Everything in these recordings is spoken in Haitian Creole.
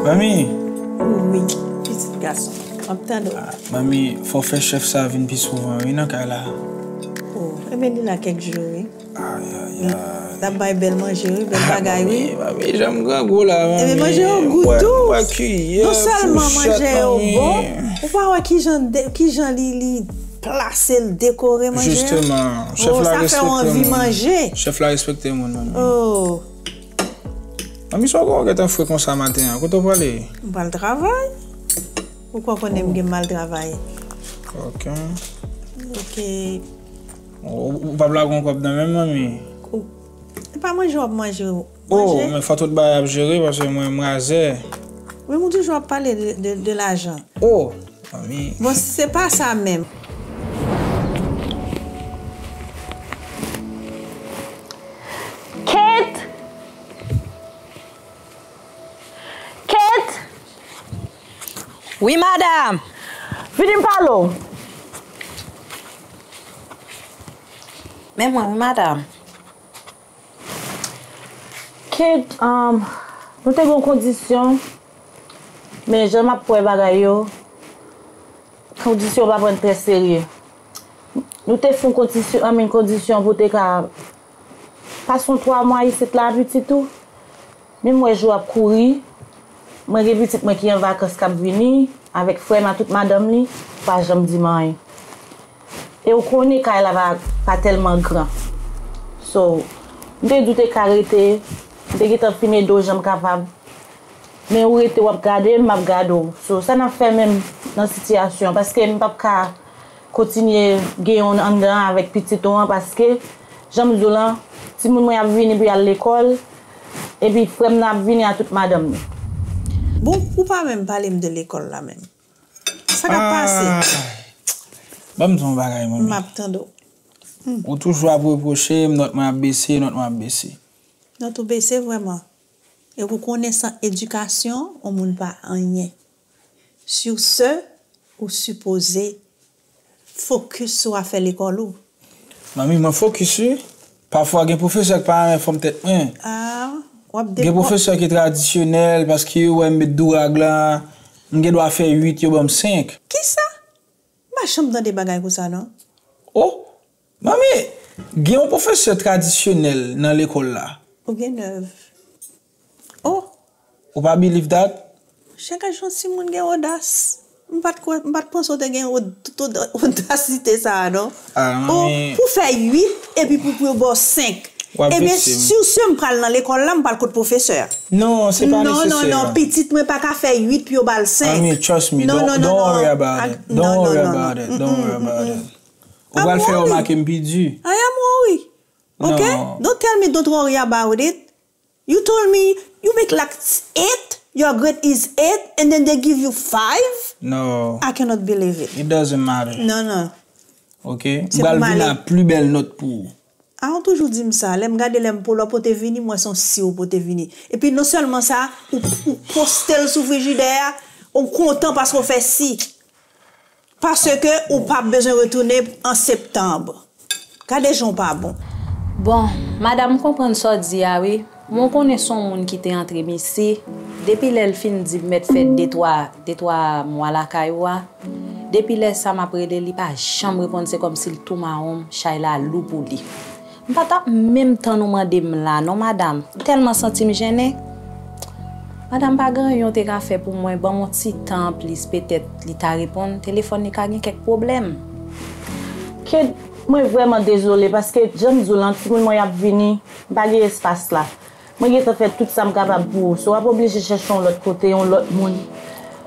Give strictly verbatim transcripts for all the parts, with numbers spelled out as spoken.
Manmi! Wi, pitit gason. M ap tande w. Ah, manmi, fò w fè chèf sa vin pi souvan, wi, nan kay la. Oh, ebyen, li la kèk jou, wi. Ayayay. L ap bay bèl manje, wi, bèl bagay, wi. Manmi, manmi, janm grangou la, manmi. Ebyen, manje yo gou tou. Bwè kiyè, fouchèt, manmi. Non sèlman manje yo bon, ou pa wè kijan, kijan li, li plase l, dekore manje an. Jisteman, chèf la respekte moun. Oh, sa fè w anvi manje. Chèf la respekte moun, manmi. Oh. Manmi, sa w gentan fre konsa maten an? Kote w prale? M pral travay. Ou kwè w konnen m gen mal travay? Ok. Ok. Ou, ou p ap lage yon kòb nan men m, manmi? Ou, e pa manje w ap manje, manje. Oh, men fò tout bagay ap jere, paske mwen, m razè. Men ou toujou ap pale de, de, de lajan. Oh, manmi. Bon, se pa sa menm. Kate! Kate! Wi, madanm! Vini m pale w! Men mwen, wi, madanm. Kate, um, nou te gen yon kondisyon, men jan m ap wè bagay yo, kondisyon yo pa pran n trè serye. Nou te fè yon kondisyon, I mean, kondisyon pou te ka pase yon twa mwa isit la, pitit ou. Men m wè jou ap kouri. Mwen gen pitit mwen ki an vakans k ap vini, avèk frè m ak tout madanm li, ou pa janm di m anyen. E ou konnen kay la pa, pa tèlman gran. So, m te di w te ka rete, m te gentan fin ede w jan m kapab. Men ou rete w ap gade m, m ap gade w. So, sa n ap fè menm nan sitiyasyon an? Paske m p ap ka kontinye gen yon anndan avèk pitit ou an, paske, jan m di w lan, timoun mwen ap vini pou y al lekòl, epi frè m nan ap vini ak tout madanm li. Bon, ou pa menm pale m de lekòl la menm. Sa k ap pase? Ah, ban m di w yon bagay, manmi. M ap tande w. Ou toujou ap repwoche m, nòt mwen ap bese, nòt mwen ap bese. Nòt ou bese vrèman. E ou konnen san edikasyon, yon moun pa anyen. Sur ce, ou sipoze fokis sou afè lekòl ou. Manmi, mwen fokis wi. Pafwa gen pwofesè k pa renmen fòm tèt mwen. Ah, w ap depo- Gen pwofesè ki tradisyonèl, paske yo wè m met dourag la, m gen dwa fè uit, yo ban m senk. Kisa? M pa janm tande bagay konsa non. Oh! Manmi, gen yon pwofesè tradisyonèl nan lekòl la. Ou gen nèv. Oh! Ou pa believe that? Chak jou yon timoun gen odas. M pa t kwè, m pa t panse w te gen od-, tout od-, odasite sa a non. Ah, oh, manmi. Pou fè uit epi pou, pou yo ba w senk. W ap vekse m. Ebyen, sur ce, m pral nan lekòl la, m pral kot pwofesè a. Non, se pa nesesè. Non, non, non, pitit mwen pa ka fè uit pou yo ba l senk. Manmi, trust me. Non, non, non, non. Don't worry about it. Don't worry about it. Don't worry about it. Ou pral fè yo make m pi di. I am worry. Ok? Don't tell me don't worry about it. You told me you make like eight, your grade is eight, and then they give you five? No. I cannot believe it. It doesn't matter. Non, non. Ok? M pral vin ak pli bèl nòt pou ou. A, ou toujou di m sa. Lè m gade lè m pou lè w pote vini, m wè se yon si ou pote vini. Epi non sèlman sa, ou, ou poste l sou frijidè a, ou kontan paske w fè si. Paske ou p ap bezwen retounen an septanm. Gade jan w pa bon. Bon, madanm, m konprann sa w di a wi. Men w konnen se yon moun ki te antre m isi. Depi lè l fin di m mèt fè de twa, de twa mwa lakay ou a, depi lè sa m ap rele, li pa janm reponn, se kòmsi l tou mawon m, chay la lou pou li. M pa t ap menm tann ou mande m la non, madanm. M tèlman santi m jennen. Madanm, pa gen anyen w te ka fè pou mwen, ban m yon ti tan anplis, petèt li ta reponn, telefòn li ka gen kèk pwoblèm. Kate, mwen vrèman dezole, paske jan m di w lan, timoun mwen y ap vini, m pa gen espas la. Mwen gentan fè tout sa m kapab pou ou, so w ap oblije chèche yon lòt kote, yon lòt moun,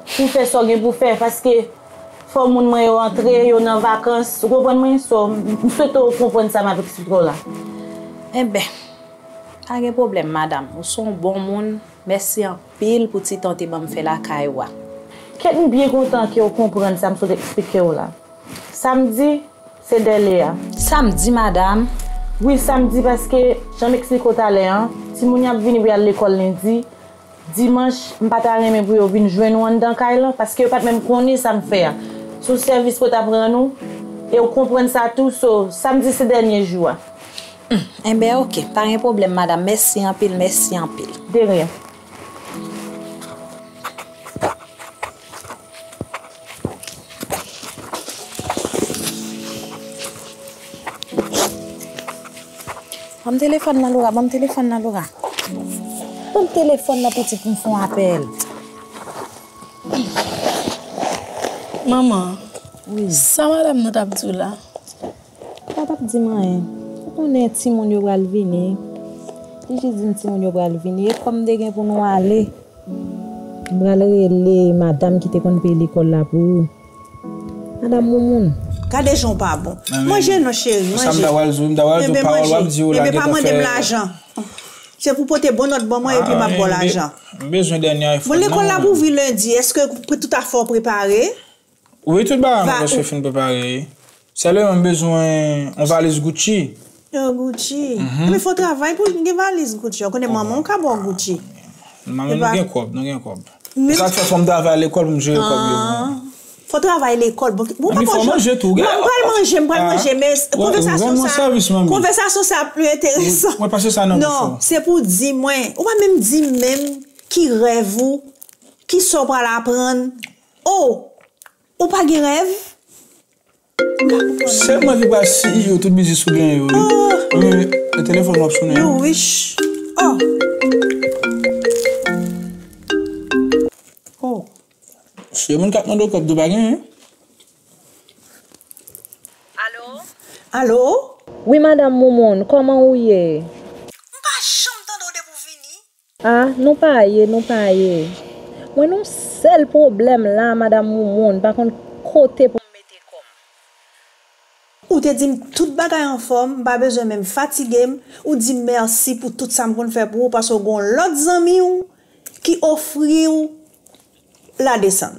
pou fè sa w gen pou fè, paske fò moun mwen yo antre, yo nan vakans, ou konprann mwen? So, m swete w konprann sa m ap eksplike w la. Enben, pa gen pwoblèm, madanm. Ou se yon bon moun. Mèsi anpil pou ti tan w te ban m fè lakay ou a. Kate, m byen kontan ke w konprann sa m sot eksplike w la. Samdi, se dèle a. Samdi, madanm? Wi, samdi, paske, jan m eksplike w talè a, timoun yo ap vini pou y al lekòl lendi. Dimanch, m pa ta renmen pou yo vin jwenn ou anndan kay lan, paske yo pa t menm konnen sa m fè a. Se yon sèvis pou yo t ap rann ou, e w konprann sa tou, so, samdi se dènye jou a. Hmm, enben, oke, pa gen pwoblèm, madanm. Mèsi anpil, mèsi anpil. De rien. Ban m telefòn nan, Laura, ban m telefòn nan, Laura. Ban m telefòn nan, pitit, pou m fè yon apèl. Manman, wi, sa madanm nan t ap di w la? Li pa t ap di m anyen. Ou konnen timoun yo pral vini. Li jis di m timoun yo pral vini. E kòm m te gen pou nou ale, m pral rele madanm ki te konn peye lekòl la pou ou. Madanm Moumoun. Gade jan w pa bon. Manje non, cheri, manje. Sa m ta pral di w, m ta pral di w pawòl w ap di yo la gentan fè. Enben, pa mande m lajan. Se pou pote bon nòt ban mwen epi m ap ba w lajan. M bezwen dènye iPhone. Bon, lekòl la ap ouvri lendi. Èske tout afè w prepare? Wi, tout bagay mwen prèske fin prepare. Sèlman m bezwen yon valiz Gucci. Yon Gucci. Enben, fò w travay pou w gen valiz Gucci. Ou konnen manman w ka ba w Gucci. Manman, nou gen kòb, nou gen kòb. Se sa k fè fò m travay lekòl pou m jere kòb yo pou mwen. Fò w travay lekòl. Bon, ou pa konn jan. M pral manje tou, gade. M pral manje, m pral manje, men konvèsasyon sa, konvèsasyon sa pli enteresan. Mwen pase sa nan bouch ou. Non, se pou w di mwen, ou pa menm di m menm ki rèv ou, ki sa w pral aprann. Oh, ou pa gen rèv? Se mwen ki pral C E O tout biznis ou genyen yo, wi. Wi, e telefòn w ap sonnen. You wish. Oh. Oh. Se moun k ap mande w kòb tou pa genyen. Alo? Alo? Wi, madanm Moumoun, kòman ou ye? M pa janm tande w depi w vini. A, nou pa ye, nou pa ye. Mwen nan yon sèl pwoblèm la, madanm Moumoun, pa konn kote pou m mete kò m. Ou te di m tout bagay anfòm, m pa bezwen menm fatige m, ou di m mèsi pou tout sa m konn fè pou ou, paske w gen yon lòt zanmi w ki ofri w ladesann.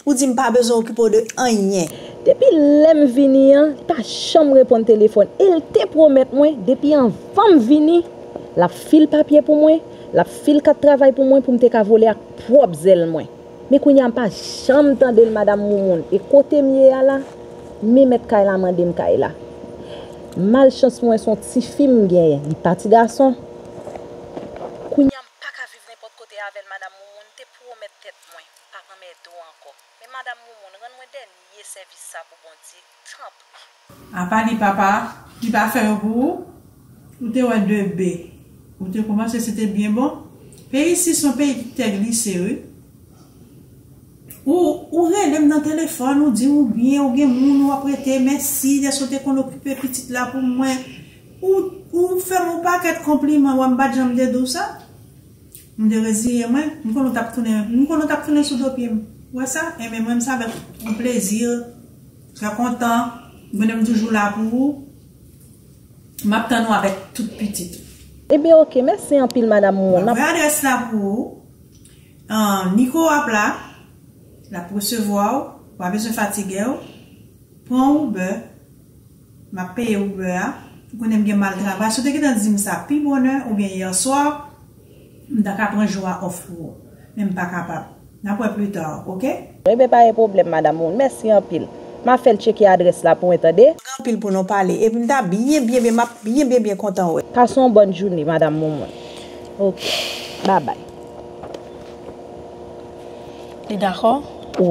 Ou di m pa bezwen okipe w de anyen. Depi lè m vini an, li pa janm reponn telefòn. E l te pwomèt mwen, depi anvan m vini, l ap fil papye pou mwen, l ap fil kat travay pou mwen, pou m te ka vole ak pwòp zèl mwen. Men kounye a, m pa janm tande l, madanm Moumoun. E kote m ye a la, men mèt kay la mande m kay la. Malchans mwen, se yon tifi m genyen, li pa ti gason. Kounye a, m pa ka viv nenpòt kote avè l, madanm Moumoun. M te pwomèt tèt mwen, m p ap anmède w ankò. Men madanm Moumoun, rann mwen dènye sèvis sa pou Bondye, tanpri. Apa li papa ki pa fè yo pou ou? Ou te wè de be. Ou te kòmanse, se te byen bon. Peyi isi se yon peyi ki tè glise, wi. Ou, ou rele m nan telefòn, ou di m ou byen, ou gen moun ou ap rete, mèsi dèske w te konn okipe pitit la pou mwen. Ou, ou fè m yon pakèt konpliman, wè m pa t janm te di w sa. M te reziye mwen, m konnen w t ap tounen, m konnen w t ap tounen sou do pye m. Ou wè sa? Enben, mwen, m se avèk yon plezi, trè kontan, konnen m toujou la pou ou. M ap tann ou avèk tout pitit ou. Enben, oke, mèsi anpil, madanm Moumoun. M ap voye adrès la pou ou. An, Nico ap la, l ap resevwa w, ou pa bezwen fatige w. Pran Uber, m ap peye Uber a. Ou konnen m gen mal travay. Si w te gentan di m sa pi bonè oubyen yèswa, m ta ka pran jou a òf pou ou. Men m pa kapab. N ap wè pita, oke? Enben, pa gen pwoblèm, madanm Moumoun. Mèsi anpil. M a fè l tcheke adrès la pou mwen, tande? Anpil pou nou pale. Epi m ta byen, byen, byen, m ap byen, byen, byen kontan wè. Pase yon bòn jounen, madanm Moumoun. Oke. Babay. Li dakò? O.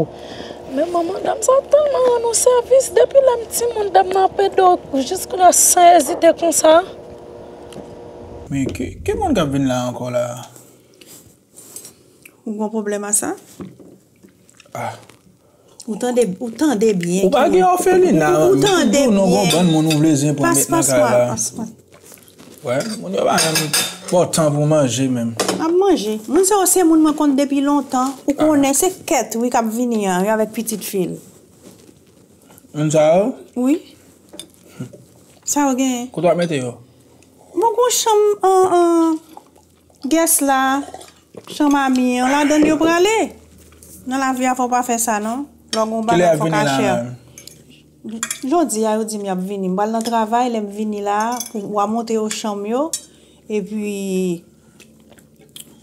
Men manman, dam sa tèlman rann nou sèvis. Depi lè m timoun, dam nan ap ede w jiskounye a san ezite konsa. Men ki, ki moun k ap vin la ankò la? Ou gen pwoblèm a sa? Ah. Ou tande, ou tande byen. Ou pa gen òfelina, ou tande byen. Non, gon bann moun ou vle zen pou met nan kay la. Pas, pas, pas. Wè, moun yo pa menm pran tan pou manje menm. M ap manje. Moun sa yo se moun mwen konn depi lontan. Ou konnen se Kèt wi k ap vini an wi avèk pitit fi l. Moun sa yo? Wi. Sa yo genyen? Kote w ap mete yo? Mwen gon chanm an, an, Guest la, chanm ami an, ladann yo prale. Nan lavi a fò w pa fè sa non. Lè w gen yon bagay fò w ka share. Jodi a yo di m y ap vini. M pral nan travay, lè m vini la, pou w a montre yo chanm yo, epi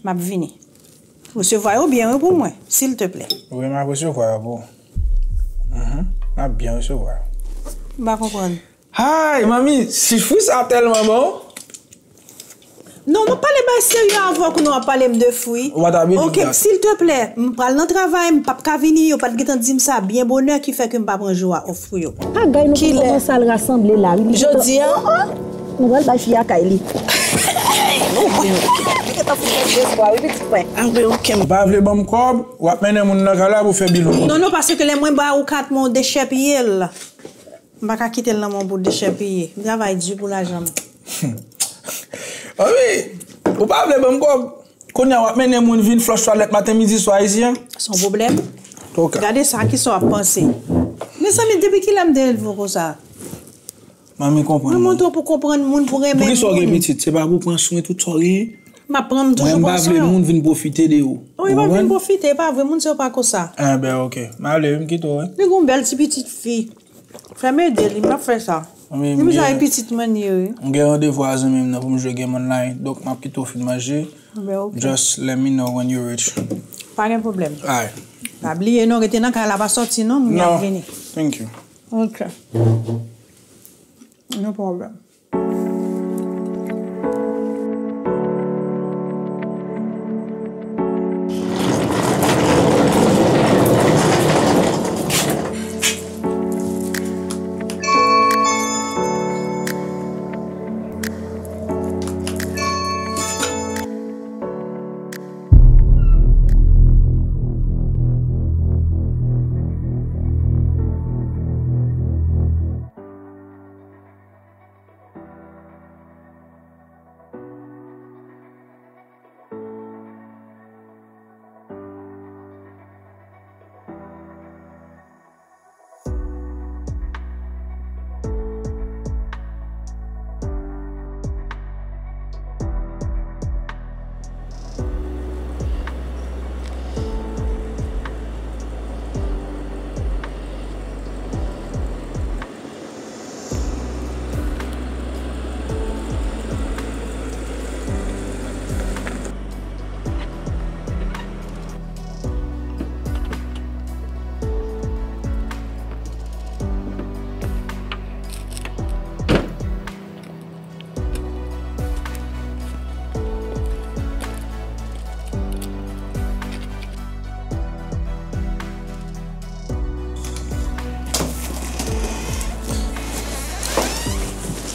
m ap vini. Resevwa yo byen wi pou mwen, silteplè. Wi, m ap resevwa yo pou ou. Mhm. M ap byen resevwa yo. M pa konprann. Hay, manmi, si fwi sa tèlman bon. Non, m ap pale bagay serye avè w, kounye w ap pale m de fwi. Ou pa t abitye. Oke, silteplè, m pral nan travay, m p ap ka vini, yo pa t gentan di m sa byen bonè, ki fè ke m pa pran jou a òf pou yo. Pagay nou pou kòmanse al rasanble la, wi. Jodi a? Nou pral bay fi a kay li. Ou pa vle ban m kòb, w ap mennen moun nan kay la pou fè bil ou. Non, non, paske lè mwen ba ou kat mwen, ou dechèpiye l. M pa ka kite l nan men w pou w dechèpiye. M travay di pou lajan m. Anvi, ou pa vle ban m kòb. Kounye a, w ap mennen moun vin flòch twalèt maten, midi, swa isi a? Se yon pwoblèm? Ok. Gade sa, kisa w ap panse? Mezanmi, depi kilè m te elve w konsa? Manmi konprann mwen. Mwen montre w pou konprann moun, pou renmen moun. Poukisa w gen pitit? Se pa pou pran swen tout sa w genyen? M ap pran m toujou pran swen w. Mwen, m pa vle moun vin pwofite de ou. Ou konprann? Wi, pa vin pwofite, e pa vre, moun sa yo pa konsa. Enben, ok. M ale, wi, m kite w, wi. Li gen yon bèl ti pitit fi. Fè m ede li, m ap fè sa. Wi, li bizwen pitit mwen ye, wi. M gen randevou a zanmi m nan pou m jwe game online. Donk, m ap kite w fin manje. Ben, ok. Just let me know when you reach. Pa gen pwoblèm. Alright. Pa bliye non, rete nan kay la, pa sòti non, m ap vini. No, thank you. Ok. No problem.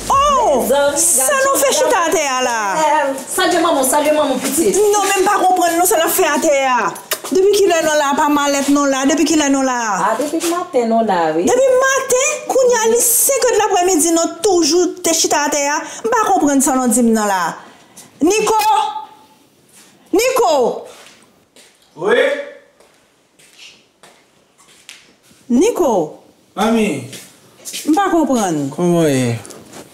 Oh! Sa nou fè chita atè a la? Salye manman, salye manman pitit. Non, men m pa konprann non sa n ap fè atè a. Depi kilè nou la? Pa malèt nou la. Depi kilè nou la? A, depi maten nou la, wi. Depi maten? Kounye a li senk è de laprèmidi, nou toujou te chita atè a. M pa konprann sa nou di m nan la. Niko! Niko! Wi? Niko! Manmi! M pa konprann. Kòman w ye?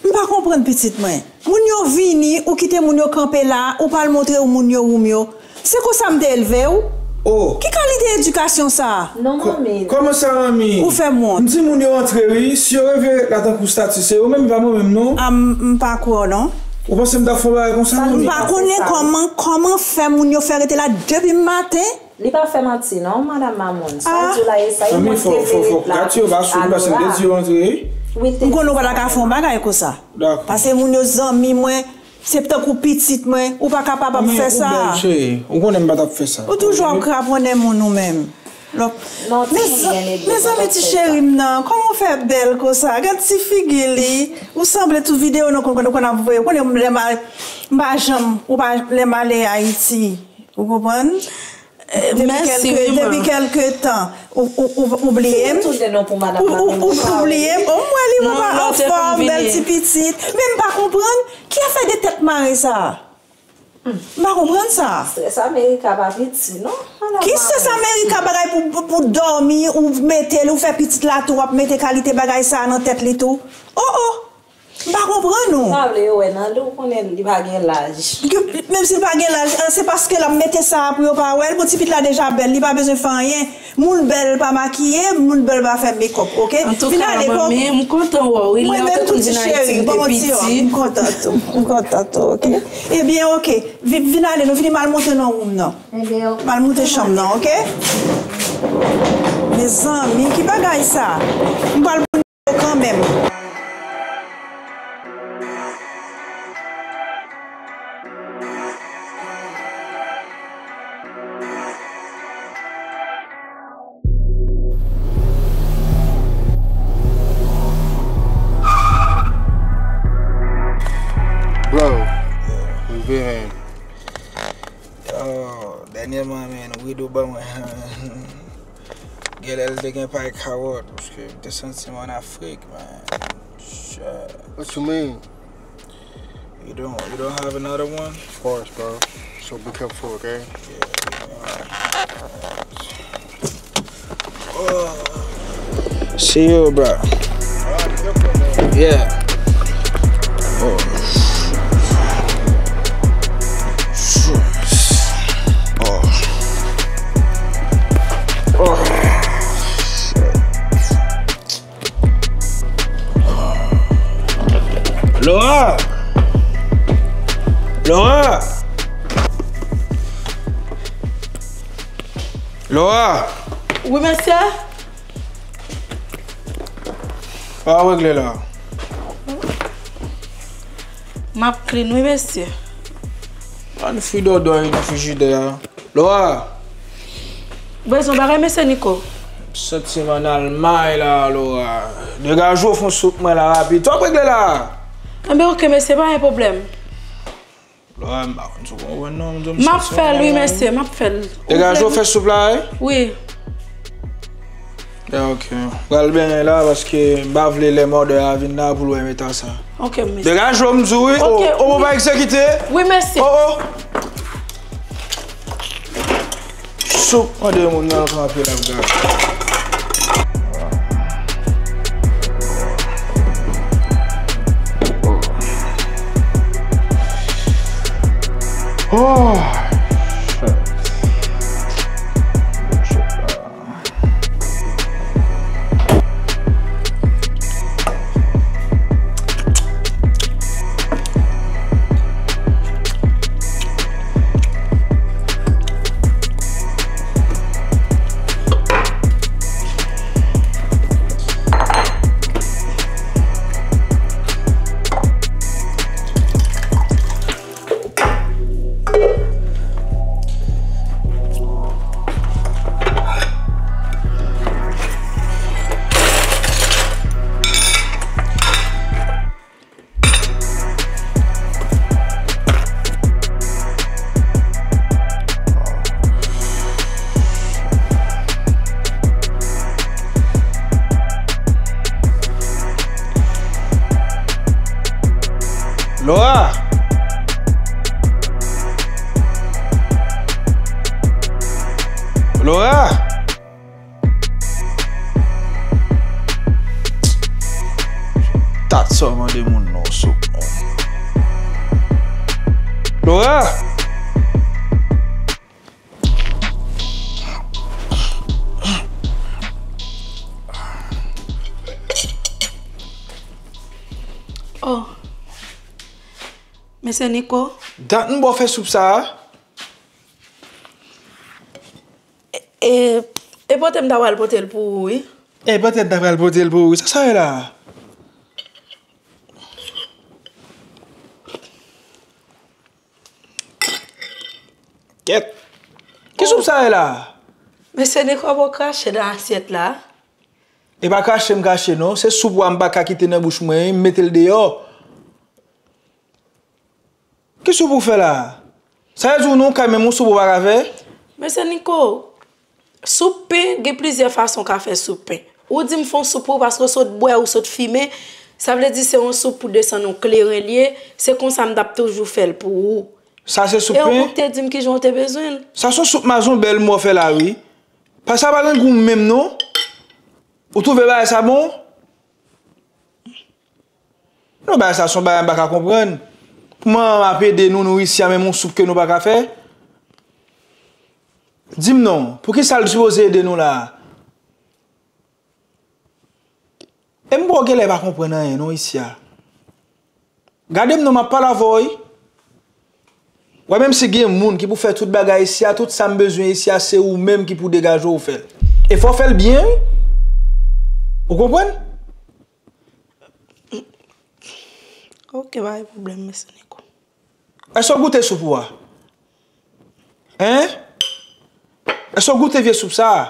M pa konprann, pitit mwen. Moun yo vini, ou kite moun yo kanpe la, ou pa al montre yo moun yo, woum yo. Se konsa m te elve w? Oh! Ki kalite edikasyon sa a? Non, manmi. Kòman sa, manmi? Ou fè m wont. M di moun yo antre, wi. Si yo rive la tankou stati, se yo menm, pa mwen menm, non. A, m, m pa kwè w, non. Ou panse m t ap fè yon bagay konsa, manmi? M pa konnen kòman, kòman fè moun yo fè rete la depi maten. Li pa fè manti non, madanm Mamoun. Sa w di w la e sa, li montre verite la. Gad yo pa sou li, paske m te di yo antre. M konnen w pa ta ka fè yon bagay konsa. Dakò. Paske moun yo zanmi mwen, se tankou pitit mwen, ou pa kapab ap fè sa. Ou bèl, cheri. Ou konnen m pa t ap fè sa. Ou toujou ap kraponnen moun ou menm. Non, ti moun byen ede, mezanmi, ti cheri m nan, kòman w fè bèl konsa? Gad ti figi li. Ou sanble tout videyo nou konn, konn ap voye. Ou konnen lè m pa, m pa janm, ou pa, lè m ale Ayiti. Ou konprann? Depi kèlke, depi kèlke tan, ou, ou, ou, ou bliye m? Ou, ou, ou, ou bliye m? O, m wè li, ou pa anfòm, bèl ti pitit. Men m pa konprann. Ki afè de tèt mare sa a? M pa konprann sa. Strès Amerika pa piti, non. Ki strès Amerika, bagay pou, pou, pou dòmi, ou mete l, ou fè pitit la tou, w ap mete kalite bagay sa a nan tèt li tou. O, o! M pa konprann ou. M pa vle yo wè nan li, ou konnen li pa gen laj. Menm si l pa gen laj, an, se paske l ap mete sa a pou yo pa wè l. Bon, ti pitit la deja bèl, li pa bezwen fè anyen. Moun bèl pa makiye, moun bèl pa fè mekòp, oke? Antouka, manmi, m kontan wè w, wi. Lè w te konn vin Ayiti, m te piti. M kontan tou, m kontan tou, oke? Ebyen, oke. Vin, vin ale, nou vini, m al monte nan woum nan. M al monte chanm nan, oke? Mezanmi, ki bagay sa? M pral kanmenm. Oh, dènyèman, man, Wido ban mwen. Genlè l te gen pay kawòt, paske m te santi m ann Afrik, man. Shit. What you mean? You don't, you don't have another one? Of course, bro. So be careful, okay? Yeah, alright. See you, bro. Yeah. Oh. Oh. Oh. Laura! Laura! Laura! Wi, mesye. Sa w ap regle la? M ap clean, wi, mesye. Ann fri dòdò nan frijidè a. Laura! Bezwen bagay, mesye Niko? M santi m ann Almay la, Laura. Degaje w fè yon soup mwen la rapid. Sa w ap regle la? Enben, oke, mesye, pa gen pwoblèm. Laura, m pa konn si w konprann non, m di w m santi m ann Almay. M ap fè l, wi, mesye, m ap fè l. Degaje w fè soup la, wi? Wi. Ya, oke. M pral benyen la, paske m pa vle lè mòdè a vin la pou l wè m eta sa. Oke, mesye. Degaje w, m di w, wi. Oke, o, o, wi. Pa egzekite. Wi, mesye. O, o. Soup mande moun nan kanpe l ap gade. Oh, shit. Laura! Laura! Tat sa w mande moun nan soup. Laura! Oh. Mesye Niko. Dat m ba w fè soup sa a. E, e, e pote m ta pral pote l pou ou, wi. E pote m ta pral pote l pou ou, wi. Sa sa ye la? Kèt! Ki soup sa ye la? Mesye Niko, pa w krache nan asyèt la. E pa krache m krache non, se soup ou a m pa ka kite nan bouch mwen, m mete l deyò. Ki soup ou fè la? Sa vle di w nan yon kay menm yon soup ou pa ka fè? Mesye Niko, soup pen, gen plizyè fason w ka fè soup pen. Ou di m fè yon soup pou ou paske w sot bwè, ou sot fimen, sa vle di se yon soup pou desann yon kleren li ye, se konsa m t ap toujou fè l pou ou. Sa se soup pen? E ou te di m kijan w te bezwen l. Sa se yon soup mazonbèl m wè w fè la wi. Paske sa pa gen gou menm non. Ou twouve bagay sa bon? Non, bagay sa se yon bagay m pa ka konprann. Kòman m ap ede nou, nou isi a, menm yon soup ke nou pa ka fè? Di m non, poukisa l sipoze ede nou la a? E m pa genlè pa konprann anyen non isi a. Gade m non, m ap pale avè w wi. Wè, menm si gen moun ki pou fè tout bagay isi a, tout sa m bezwen isi a, se ou menm ki pou degaje w fè l. E fò w fè l byen wi. Ou konprann? Ok, pa gen pwoblèm, mesye Niko. Èske w goute soup ou a? Hein? Èske w goute vye soup sa a?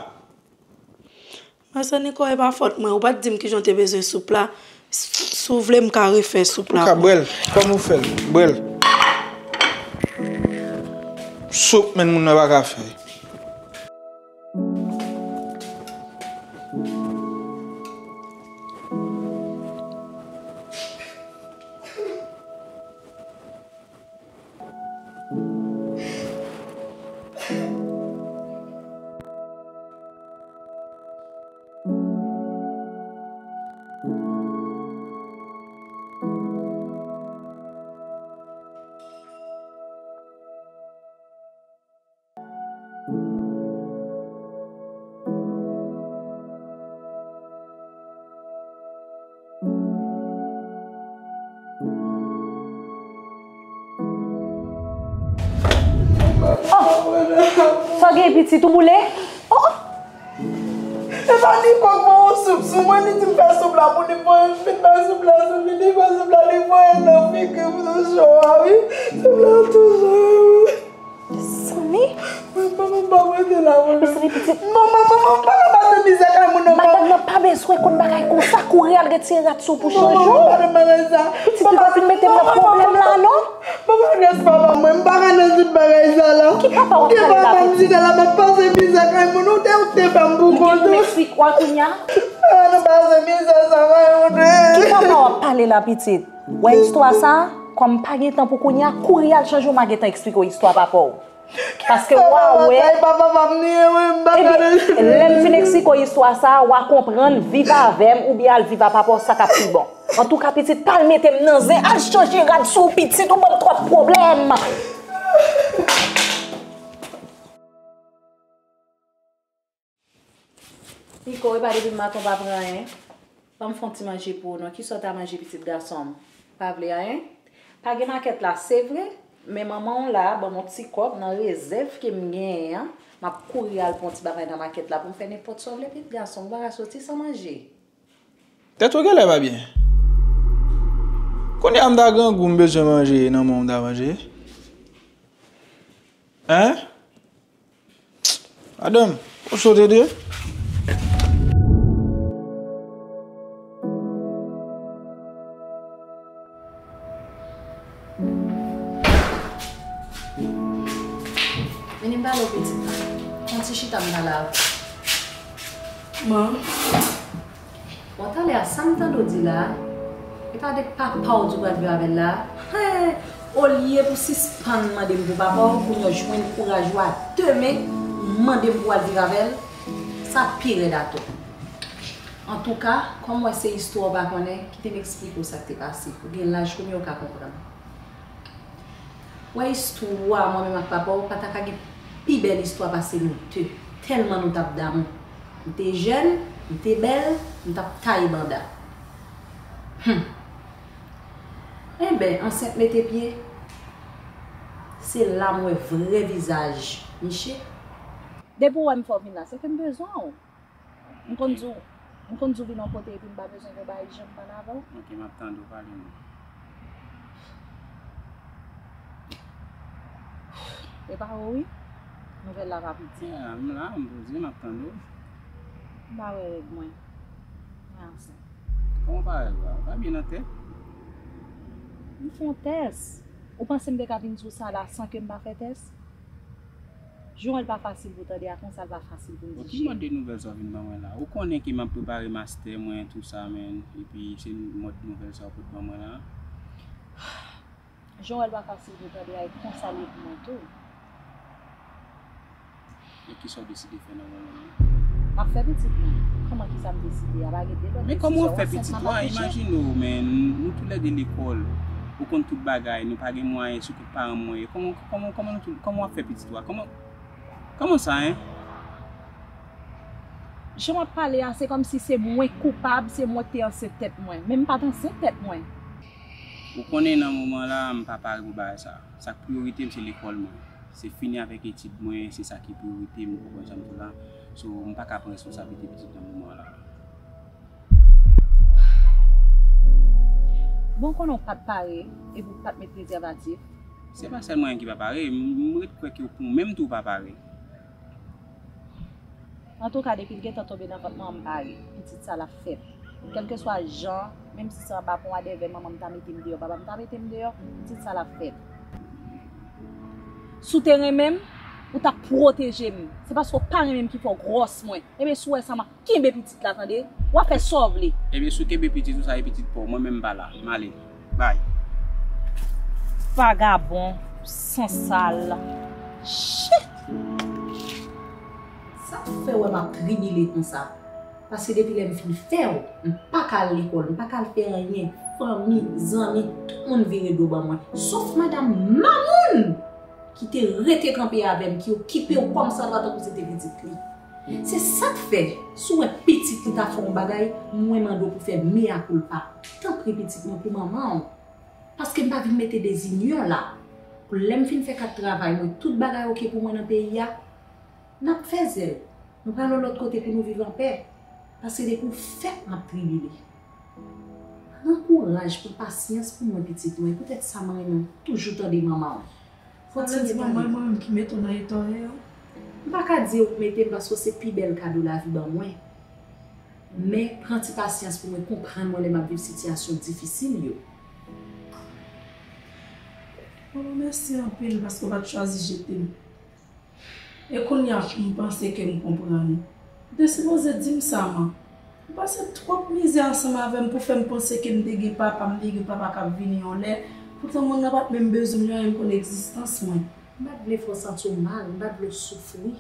Mesye Niko, e pa fòt mwen. Ou pa t di m kijan w te bezwen soup la. S-, si w vle, m ka refè soup la. Ou ka bwè l. Kòman w fè l? Bwè l. Soup, menn, moun nan pa ka fè. Oh! Sa w gen pitit ou boule? Oh! E pa Niko k voye yon soup sou mwen, li di m fè soup la pou li, voye m fin fè soup la sou li, li fè soup la, li voye nan figi m sou cho a wi. Soup la tou cho wi. Mezanmi! Manman, manman, pa rete la, manman. Mezanmi, pitit. Manman, manman, pa ka pase mizè kay moun nan, manman. Madanm nan pa bezwen konn bagay konsa, kouri al retire rad sou pou chanje w. Manman, pa de bagay sa. Pitit, ou pa fin mete m nan pwoblèm la, non? Mwen pa rès papa mwen, m pa ka nan tout bagay sa la. Ki papa w ap pale la pitit? Ki papa m di la, m ap pase mizè kay moun, ou te ou te fè m pou kont ou. M eksplike w a kounya. M pa ka nan pase mizè sa kay moun. Ki papa w ap pale la pitit? W wè istwa sa? Kòm m pa gen tan pou kounya, kouri al chanje w, m a gentan eksplike w istwa papa w. Paske w a wè. Ebyen, lè m fin eksplike w istwa sa, w a konprann, viv avè m oubyen al viv a papa w, sa k ap pi bon. Antouka, pitit, pa al mete m nan zen, al chanje rad sou w, pitit, ou ban m twòp pwoblèm. Niko, e pa depi maten w pa pran anyen? Ban m fè yon ti manje pou ou non. Kisa w ta manje, pitit gason m? Pa vle anyen? Pa gen makèt la, se vre, men manman w la ban m yon ti kòb nan rezèv ke m genyen an. M ap kouri al pran yon ti bagay nan makèt la pou m fè nenpòt sa w vle, pitit gason m. Ou pa ka soti san manje. Tèt ou genlè pa byen. Kounye a m ta grangou, m bezwen manje, nan men w m ta manje. Hein? Madanm, ou cho tete? Vini m pale w pitit mwen. Pran ti chita m pale avè w. Bon, talè a, sa m tande w di la a, e pa de papa w di w pral viv avè l la a? Hen! Olye pou w sispann mande m pou papa w, kounye a w jwenn kouraj ou a de men, mande m pou w al viv avè l, sa pi rèd atò. Antouka, kòm w wè se istwa w pa konnen, kite m eksplike w sa k te pase. Ou gen laj kounye a w ka konprann. Wè istwa mwen menm ak papa w pa ta ka gen pi bèl istwa pase nou de. Tèlman nou t ap damou. M te jèn, m te bèl, m t ap taye banda. Hum. Enben, ansent mete pye, se la m wè vrè vizaj Miche. Depi w wè m fè w vin la, se ke m bezwen w. M konn di w, m konn di w vin yon kote epi m pa bezwen gen bagay janm pale avè w. Ok, m ap tande w, pale m. E pa ou wi. Nouvèl la pa piti. Yeah, m la, m poze, m ap tande w. M pa wè règ mwen. Mwen ansent. Kòman w pa wè règ ou a? Ou pa byen nan tèt? M fè yon tès. Ou panse m te ka vin di w sa la san ke m pa fè tès? Jan w wè l pa fasil pou w tande a, konsa l pa fasil pou m dijere. Bon, ki mòd de nouvèl sa w vin ban mwen la? Ou konnen ke m ap prepare mastè mwen, tou sa, men, epi se mòd nouvèl sa w pot ban mwen la? Jan w wè l pa fasil pou w tande a, e konsa l ye pou mwen tou. E kisa w deside fè nan moman an? M ap fè pitit mwen. Kòman kisa m deside a? Pa gen de lòt desizyon. Men kòman w ap fè pitit ou a? Imajine w, men, nou toulède lekòl. Ou konn tout bagay, nou pa gen mwayen, se kout paran m mwen ye. Kòman, kòman, kòman nou tou, kòman w ap fè pitit ou a? Kòman, kòman sa, en? Jan w ap pale a, se kòmsi se mwen koupab, se mwen ki te ansent tèt mwen. Men m pa t ansent tèt mwen. Ou konnen nan moman la, m pa pare pou bagay sa. Sa k priyorite m, se lekòl mwen. Se fini avèk etid mwen, se sa ki priyorite m, ou konprann sa m di w la. So, m pa ka pran responsablite pitit nan moman la. Bon, konnen w pa t pare, epi w pa t met prezèvatif. Se pa sèl mwen ki pa pare, m, m ret kwè ke w menm tou w pa pare. Antouka, depi l gentan tonbe nan vant manman m, m pare. Pitit sa l ap fèt. Kèlkeswa jan, menm si se anba pon a dèvè manman m ta mete m deyò, papa m ta mete m deyò, pitit sa l ap fèt. Si w te renmen m, ou t ap pwoteje m. Se paske w pa renmen m ki fè w gwòs mwen. Ebyen, si w wè sa, m ap kenbe pitit la, tande. W ap fè sa w vle. Ebyen, si w kenbe pitit ou, sa e pitit pa w. Mwen menm, m pa la. M ale. Bay. Vagabon, sansal. Shit! Sa k fè w wè m ap tribile konsa? Paske depi lè m fin fè w, m pa ka al lekòl, m pa ka al fè anyen. Fanmi, zanmi, tout moun vire do ban mwen. Sof madanm Mamoun ki te rete kanpe avè m, ki okipe w kòmsadwa tankou se te pitit li. Se sa k fè, si w wè pitit li ta fè yon bagay, mwen mande w pou fè mea culpa. Tanpri pitit mwen, pou manman w. Paske m pa vin mete dezinyon la. Pou lè m fin fè kat travay mwen, tout bagay oke pou mwen nan peyi a, n ap fè zèl. Nou pral yon lòt kote pou nou viv anpè. Paske depi w fèt, m ap tribile. Pran kouraj, pran pasyans pou mwen, pitit mwen. Poutèt sa, m renmen w toujou tande manman w. Kontinye pale. Manman, mwen menm ki mete w nan eta w ye a. M pa ka di w mete m paske w se pi bèl kado lavi ban mwen. Men, pran ti pasyans pou mwen, konprann mwen lè m ap viv sitiyasyon difisil yo. Manman, mèsi anpil paske w pa t chwazi jete m. E kounye a, m panse ke m konprann. Ou te sipoze di m sa, man. Ou pase twòp mizè ansanm avè m pou fè m panse ke m te gen papa, m te gen papa k ap vini yon lè. Poutan, moun nan pa t menm bezwen m, li pa menm konn egzistans mwen. M pa t vle fè w santi w mal, m pa t vle w soufri.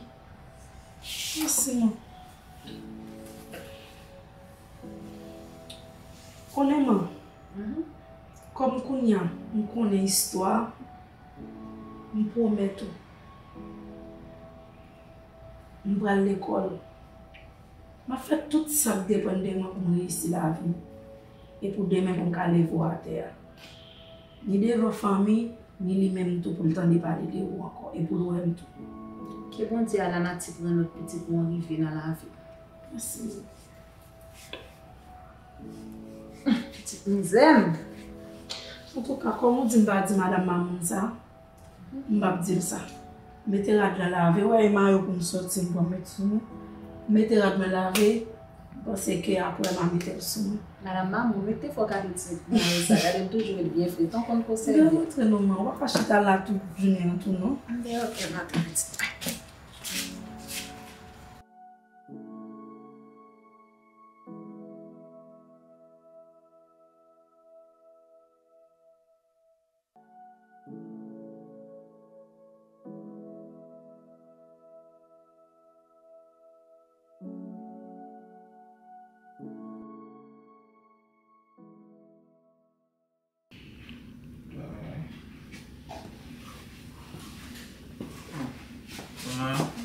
Mèsi, man. Konnen, man, kòm kounye a, m konnen istwa, m pwomèt ou, m pral lekòl. M ap fè tout sa k depann de mwen pou m reyisi lavi m. E pou demen pou m ka leve w atè a. Ni devan fanmi, ni li menm tou pou l tande pale de ou ankò. E pou l wè m tou. Ke Bondye a lanati pran lòt pitit mwen rive nan lavi m. Mèsi. Pitit mizè m. Antouka, kòm ou di m pa di madanm Mamoun sa, m p ap di l sa. Mete rad la lave, w wè e mayo pou m soti, m pran met sou mwen. Mete rad mwen lave, m panse ke apre m a mete l sou mwen. Madanm Mamoun, mete fò gade ti mayo sa, gade l toujou ret byen fre, tan konn konsève. Byen rantre non, man, w pa ka chita la tout jounen an tou non. Byen, ok, m ap pran ti pakèt.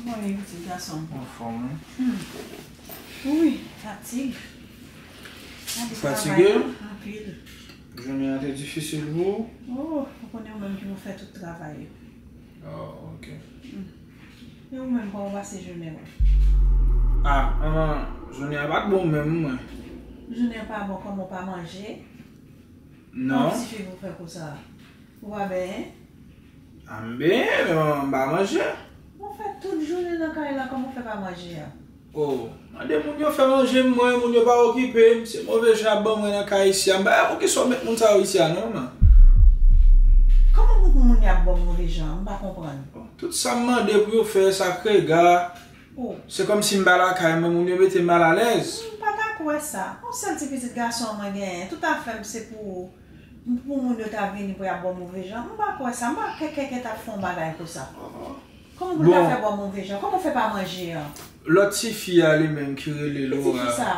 Kòman w ye, pitit gason m? Anfòm, wi. Hmm. Wi, fatig. Fatige? Anpil. Jounen an te difisil pou ou? Oh, ou konnen ou menm ki pou fè tout travay yo. Oh, ok. Hmm. E ou menm, kòman w pase jounen w? Ah, manman, jounen an pa t bon menm, mwen. Jounen an pa bon, kòman w pa manje? Non. Kòman ti fi pou fè konsa? Ou pa benyen? Ah, m benyen, men m pa manje. Ou fè tout jounen nan kay la, kòman w fè pa manje a? Oh, mande moun yo fè manje m, mwen, moun yo pa okipe m, se move jan y ap ban mwen nan kay isi a. M pa wè poukisa w met moun sa yo isi a, non, man. Kòman pou moun yo ap ba w move jan? M pa konprann. Tout sa m mande pou yo fè, sa k rega. Oh. Se kòmsi m pa lakay mwen, moun yo mete m malalèz. M pa ta kwè sa. Yon sèl ti pitit gason mwen genyen, tout afè m se pou, pou moun yo ta vini pou y ap ba w move jan. M pa kwè sa. M pa kwè kèkè t ap fè yon bagay konsa. Kòman pou l ta fè ba w move jan? Kòman w fè pa manje an? Lòt tifi a li menm ki rele Lora. Ki tifi sa?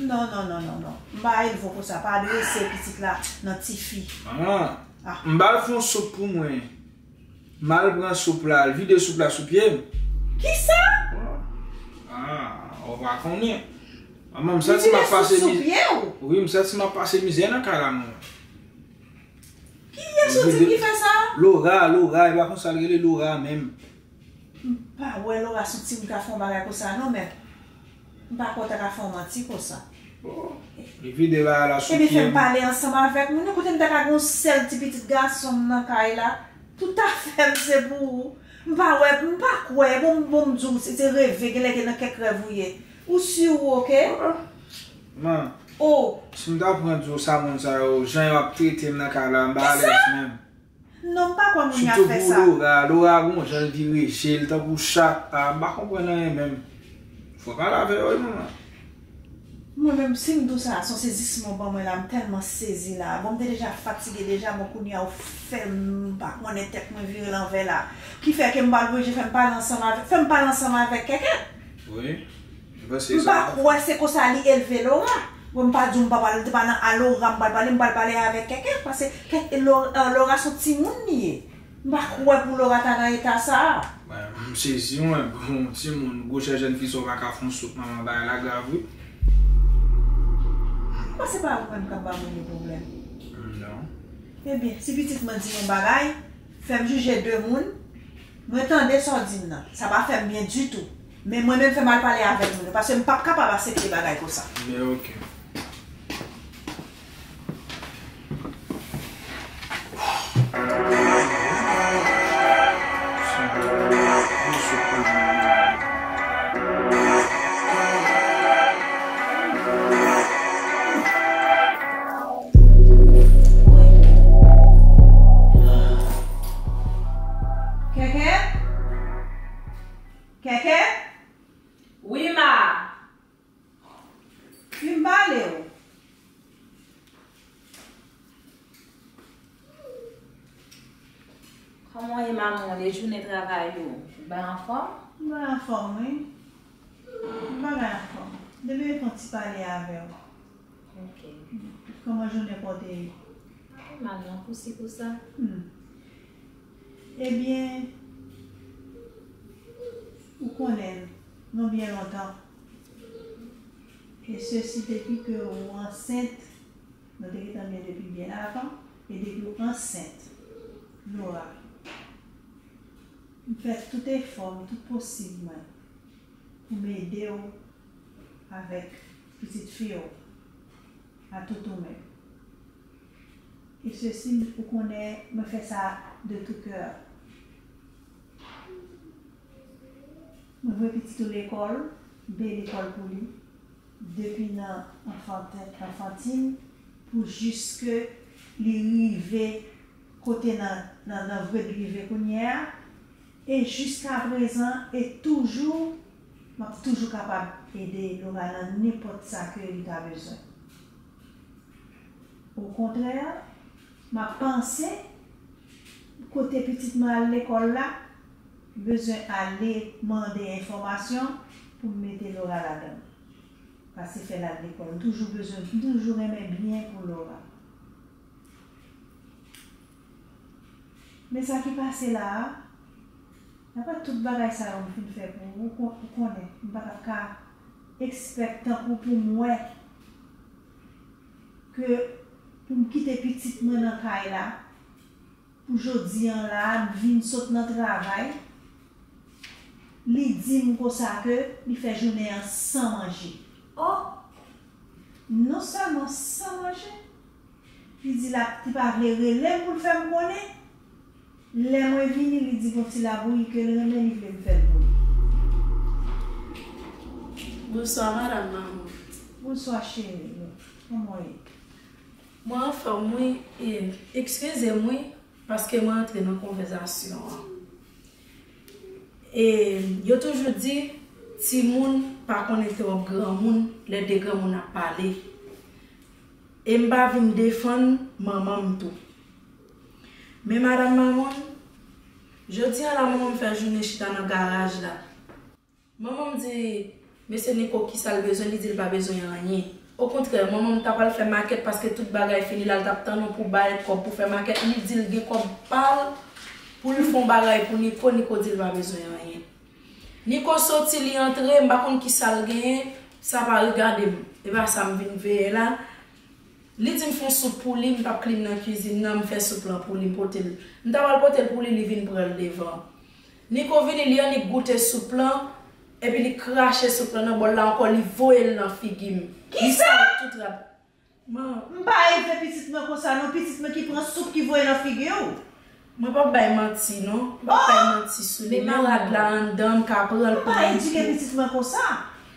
Non, non, non, non, non. M pa elve w konsa. Pa adrese pitit la nan tifi. Ah. Ah. M ba l fè yon soup pou mwen. M al pran soup la, al vide soup la sou pye m. Kisa? Ah, ou pa konnen. Manman, m santi m ap pase mizè. Wi, m santi m ap pase mizè nan kay la, manman. Kiyès ou di ki fè sa? Lora, Lora, e pa konsa l rele, Lora menm. M pa wè Lora sou ti moun ka fè yon bagay konsa non, men m pa kwè w ta ka fè yon manti konsa. Bon, li vide bagay la sou pye m. Ebyen, fè m pale ansanm avèk moun yo, kote m ta ka gen yon sèl ti pitit gason m nan kay la. Tout afè m se pou ou. M pa wè, m pa kwè, bon, bon, m di w, se, se reve, genlè gen nan kèk rèv ou ye. Ou si ou oke? Ah, ah. Man, oh, si m ta pran di w sa moun sa yo, jan yo ap trete m nan kay la, m pa alèz menm. Non, m pa kwè moun y ap fè sa. Sitou pou Laura, Laura gon jan l vire je l tankou chat. Ah, m pa konprann anyen menm. Fò pale avè yo, wi, manman. Mwen menm, si m di w sa, se yon sezisman w ban mwen la, m tèlman sezi la. Bon, m te deja fatige deja, bon, kounye a ou fè m pa konnen tèt mwen vire lanvè la. Ki fè ke m pral oblije fè m pale ansanm avèk, fè m pale ansanm avèk Kèkè. Wi. M pa kwè se konsa li elve Laura. Bon, m pa di w m pa pale, te pa nan a Laura m pral pale, m pral pale avèk Kèkè, paske Kè- Lo- Laura se yon timoun li ye. M pa kwè pou Laura ta nan eta sa a. Mwen, m sezi, mwen, bon, timoun, gwosè jèn fi sa w pa ka fè yon sot manman, bagay la grav, wi. Bon, se pa ou menm k ap ba mwen de pwoblèm. Non. Ebyen, si pitit mwen di yon bagay, fè m jije de moun, mwen tande sa w di m nan. Sa pa fè m byen ditou. Men mwen menm fè m al pale avèk moun yo, paske m p ap kapab aksepte bagay konsa. Men oke. Kèkè? Kèkè? Wi, ma. Vin pale w. Kòman w ye, manman? Lè jounen travay ou, ou bay anfòm? M bay anfòm, wi. M bagay anfòm. Depi m fè yon ti pale avè w. Ok. Kòman jounen pa w te ye? Pa pi mal non, pou si pou sa. Hmm. Ebyen, ou konnen, nou byen lontan. E sesi depi ke ou ansent, nou te gentan byen depi byen avan, e depi ou ansent, Laura, m fè tout efò m, tout posib mwen, pou m ede w avèk pitit fi w, a tout ou menm. E sesi, ou konnen, mwen fè sa de tout cœur. Mwen voye pitit ou lekòl, m peye lekòl pou li, depi nan anfantin, anfantin, pou jiske li rive kote nan, nan, nan vre l rive kounye a, e jiskaprezan, e toujou, m ap toujou kapab ede Laura nan nenpòt sa ke li ta bezwen. Okontrè, m ap panse kote pitit mwen al lekòl la, bezwen ale mande enfòmasyon pou m mete Laura ladan l. Pase fè l al lekòl. M toujou bezwen, m toujou renmen byen pou Laura. Men sa ki pase la a, daprè tout bagay sa yo m fin fè pou ou, ou kon- ou konnen, m pa t ap ka expect tankou pou m wè ke pou m kite pitit mwen nan kay la, pou jodi an la, m vin sot nan travay, li di m konsa ke li fè jounen an san manje. Oh! Non sèlman san manje, li di l ap, li pa vle rele m pou l fè m konnen. Lè mwen vini, li di gon ti labouyi ke l renmen, li vle m fè l pou li. Bonswa, madanm Mamon. Bonswa, cheri. Kòman w ye? Mwen anfòm, wi. E, eskize m, wi, paske mwen antre nan konvèsasyon an. E, yo toujou di, timoun pa konnen twòp granmoun lè de granmoun ap pale. E m pa vin defann manman m tou. Men madanm Mamon, jodi a la, manman m fè jounen chita nan garaj la. Manman m di mesye Niko kisa l bezwen, li di l pa bezwen anyen. Okontrè, manman m ta pral fè makèt paske tout bagay fini la, l t ap tann ou pou bay kòb pou fè makèt, li di l gen kòb pa l pou l fè yon bagay pou Niko, Niko di l pa bezwen anyen. Niko soti, li antre, m pa konn kisa l genyen, sa pa regade m. E pa sa m vin veye la. Li di m fè yon soup pou li, m t ap clean nan kwizin nan, m fè soup lan pou li, m pote l. M ta pral pote l pou li, li vin pran l devan. Niko vini, li annik goute soup lan, epi li krache soup lan nan bòl la ankò, li voye l nan figi m. Li sal tout rad. Man. M pa elve pitit mwen konsa non, pitit mwen ki pran soup ki voye nan figi w. Mwen p ap bay manti non, m p ap bay manti sou li, men rad la anndan, m ka pran l pou manti. M pa edike pitit mwen konsa.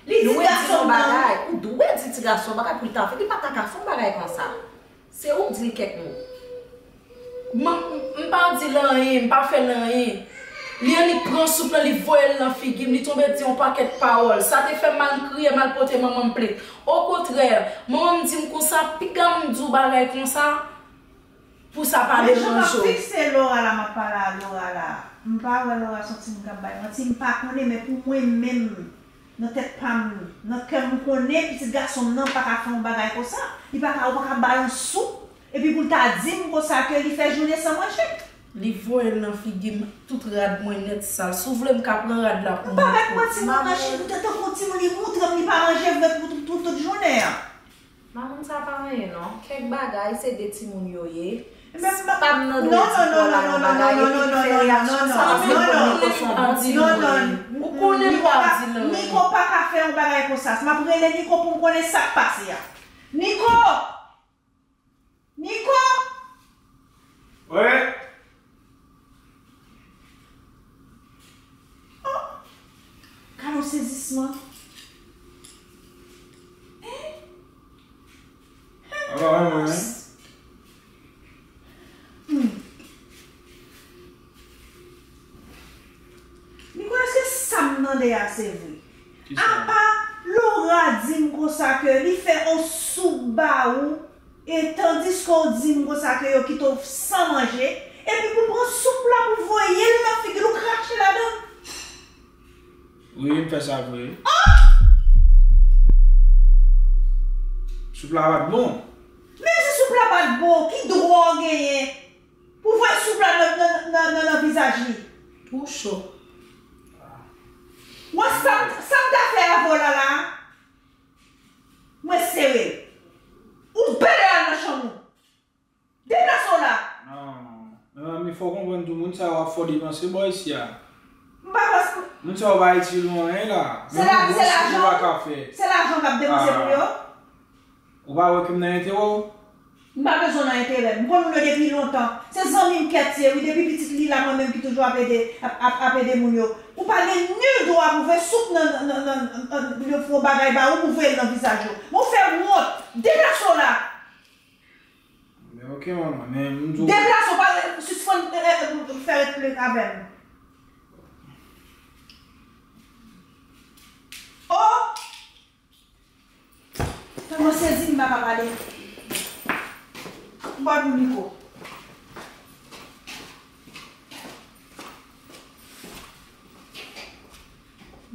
Li di gason m nan. Ou dwe di ti gason an bagay pou li ta fè, li pa ta ka fè yon bagay konsa. Se ou k di l kèk mo. M, m pa di l anyen, m pa fè l anyen. Li annik pran soup lan, li voye l nan figi m, li tonbe di yon pakèt pawòl. Sa te fè m al kriye, m al pote manman m plent. Okontrè, manman m di m konsa, piga m di w bagay konsa, pou sa pa deranje w. Men jan m ap fikse Laura la, m ap pale a Laura la. M pa wè Laura se yon timoun k ap bay manti, m pa konnen, men pou mwen menm, nan tèt pa m, nan kè m, m konnen pitit gason m nan pa ka fè yon bagay konsa. Li pa ka, ou pa ka ba l yon soup, epi pou l ta di m konsa ke li fè jounen san manje. Li voye l nan figi m, tout rad mwen nèt sal. Si w vle, m ka pran rad la pou m montre w. M pa mèt manti, manman, cheri, ou te tankou yon timoun, li moutre m li pa manje vre pou tout, tout, tout jounen an. Mamoun sa pa anyen non. Kèk bagay, se de timoun yo ye. Pa m nan dwe di Paola yon bagay epi li fè reyaksyon sa, paske m konn li konsa yon bon timoun li ye. Ou konnen m pa di l anyen. Niko pa ka fè yon bagay konsa. M ap rele Niko pou m konnen sa k pase a. Niko! Niko! Wi. Oh! Gade yon sezisman. Hein? Apa renmen, hein? Hmm. Niko, èske sa m tande a se vre? Kisa? Apa Laura di m konsa ke li fè yon soup ba ou, e tandiske w di m konsa ke yo kite w san manje, epi pou pran soup la pou voye l nan figi l, ou krache ladan l. Wi, m fè sa vre. Oh! Soup la pa t bon. Men si soup la pa t bon, ki dwa w genyen pou voye soup la nan, nan, nan, nan, nan vizaj li? Ou cho. Wè sa m, sa m ta fè avè w la la. Mwen sere l. Ou bèlè al nan chanm ou. Deplase w la. Non. Mezanmi, fò w konprann tou, moun sa yo ap fè w depanse bò isi a. M pa panse. Moun sa yo pa itil ou anyen la. Se la, se lajan. Menm yon bon soup ou pa ka fè. Se lajan k ap depanse pou yo. Ou pa wè ke m nan enterè w? M pa bezwen nan enterè m. M konn moun yo depi lontan. Se zanmi m kèt ye, wi, depi pitit li la, mwen menm ki toujou ap ede, ap, ap, ap ede moun yo. Ou pa gen ni dwa pou voye soup nan, nan, nan, nan, nan, pou yo fè yon bagay ba ou, pou voye l nan vizaj ou. Bon, fè wont. Deplase w la. Men ok, manman, men m di w. Deplase w, pa sispann, eh, eh, fè ret plen avè m. Oh! Tèlman sezi m pa ka pale. M pa pou Niko.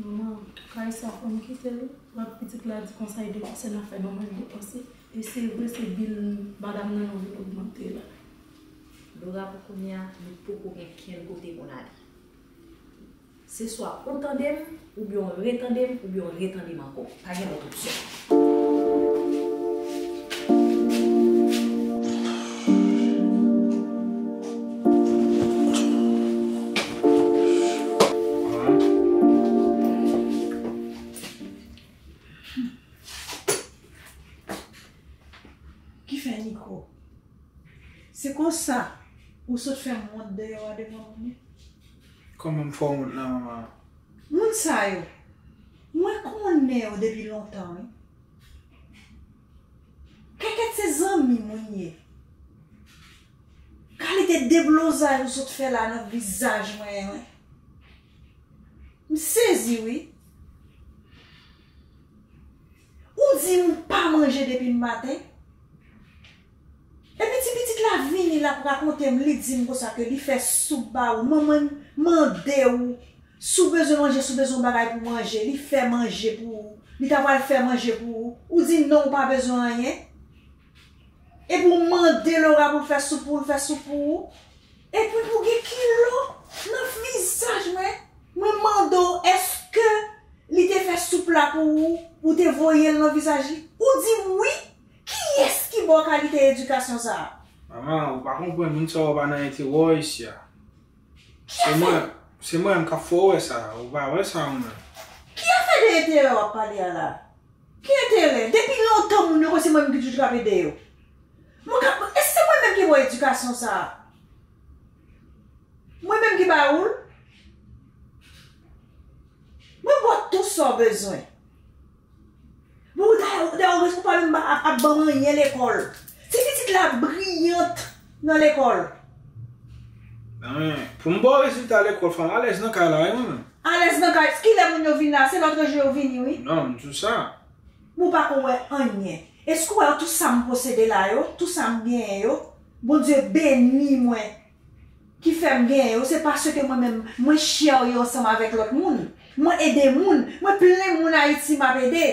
Manman, kay sa fò m kite l. Wè pitit la di konsa e depanse nan fè manman l depanse. E se vre se bil madanm nan nou vin ogmante la. Laura, pou kounye a, nou poko gen kenn kote pou n ale. Se swa ou tande m, oubyen w retande m, oubyen w retande m ankò. Pa gen lòt opsyon. Ki fè Niko? Se konsa ou sot fè m wont deyò a devan moun yo? Kòman m fè w wont la, manman? Moun sa yo, mwen konnen yo depi lontan, wi. Kèkèt se zanmi moun ye. Kalite deblozay ou sot fè la nan vizaj mwen an, wi. M sezi, wi. Ou di m pa manje depi maten. Epi ti pitit la vini, l ap rakonte m, li di m konsa ke li fè soup ba ou. Manman mande ou si w bezwen manje, si w bezwen yon bagay pou manje, li fè manje pou ou. Li ta pral fè manje pou ou. Ou di non, ou pa bezwen anyen. Epi w mande Laura pou l fè soup pou ou, l fè soup pou ou. Epi pou gen kilo nan vizaj mwen. Mwen mande w, èske li te fè soup la pou ou, ou te voye l nan vizaj li? Ou di m wi. Kiyès ki ba w kalite edikasyon sa a? Manman, ou pa konprann, moun sa yo pa nan enterè w isi a. Se mwen, se mwen menm k ap fè w wè sa, ou pa wè sa ou menm. Ki afè de enterè w ap pale a la? Ki enterè? Depi lontan moun yo kwè se mwen menm ki toujou ap ede yo. Mwen ka, èske se mwen menm ki ba w edikasyon sa a? Mwen menm ki ba ou l? Mwen ba w tout sa w bezwen. Bon, dayè, dayè, ou pa menm ap, ap ban m anyen lekòl. Ti pitit la briyant nan lekòl. Men, pou m ba w rezilta lekòl, frè m, alèz nan kay la, wi, mwen menm. Alèz nan kay, kilè moun yo vin la? Se lòt jou yo vini, wi. Non, m di w sa. Bon, ou pa ko wè anyen. Èske w wè tout sa m posede la yo, tout sa m genyen yo, Bondye beni mwen, ki fè m genyen yo, se paske mwen menm, mwen share yo ansanm avèk lòt moun. Mwen ede moun, mwen plen moun Ayiti m ap ede.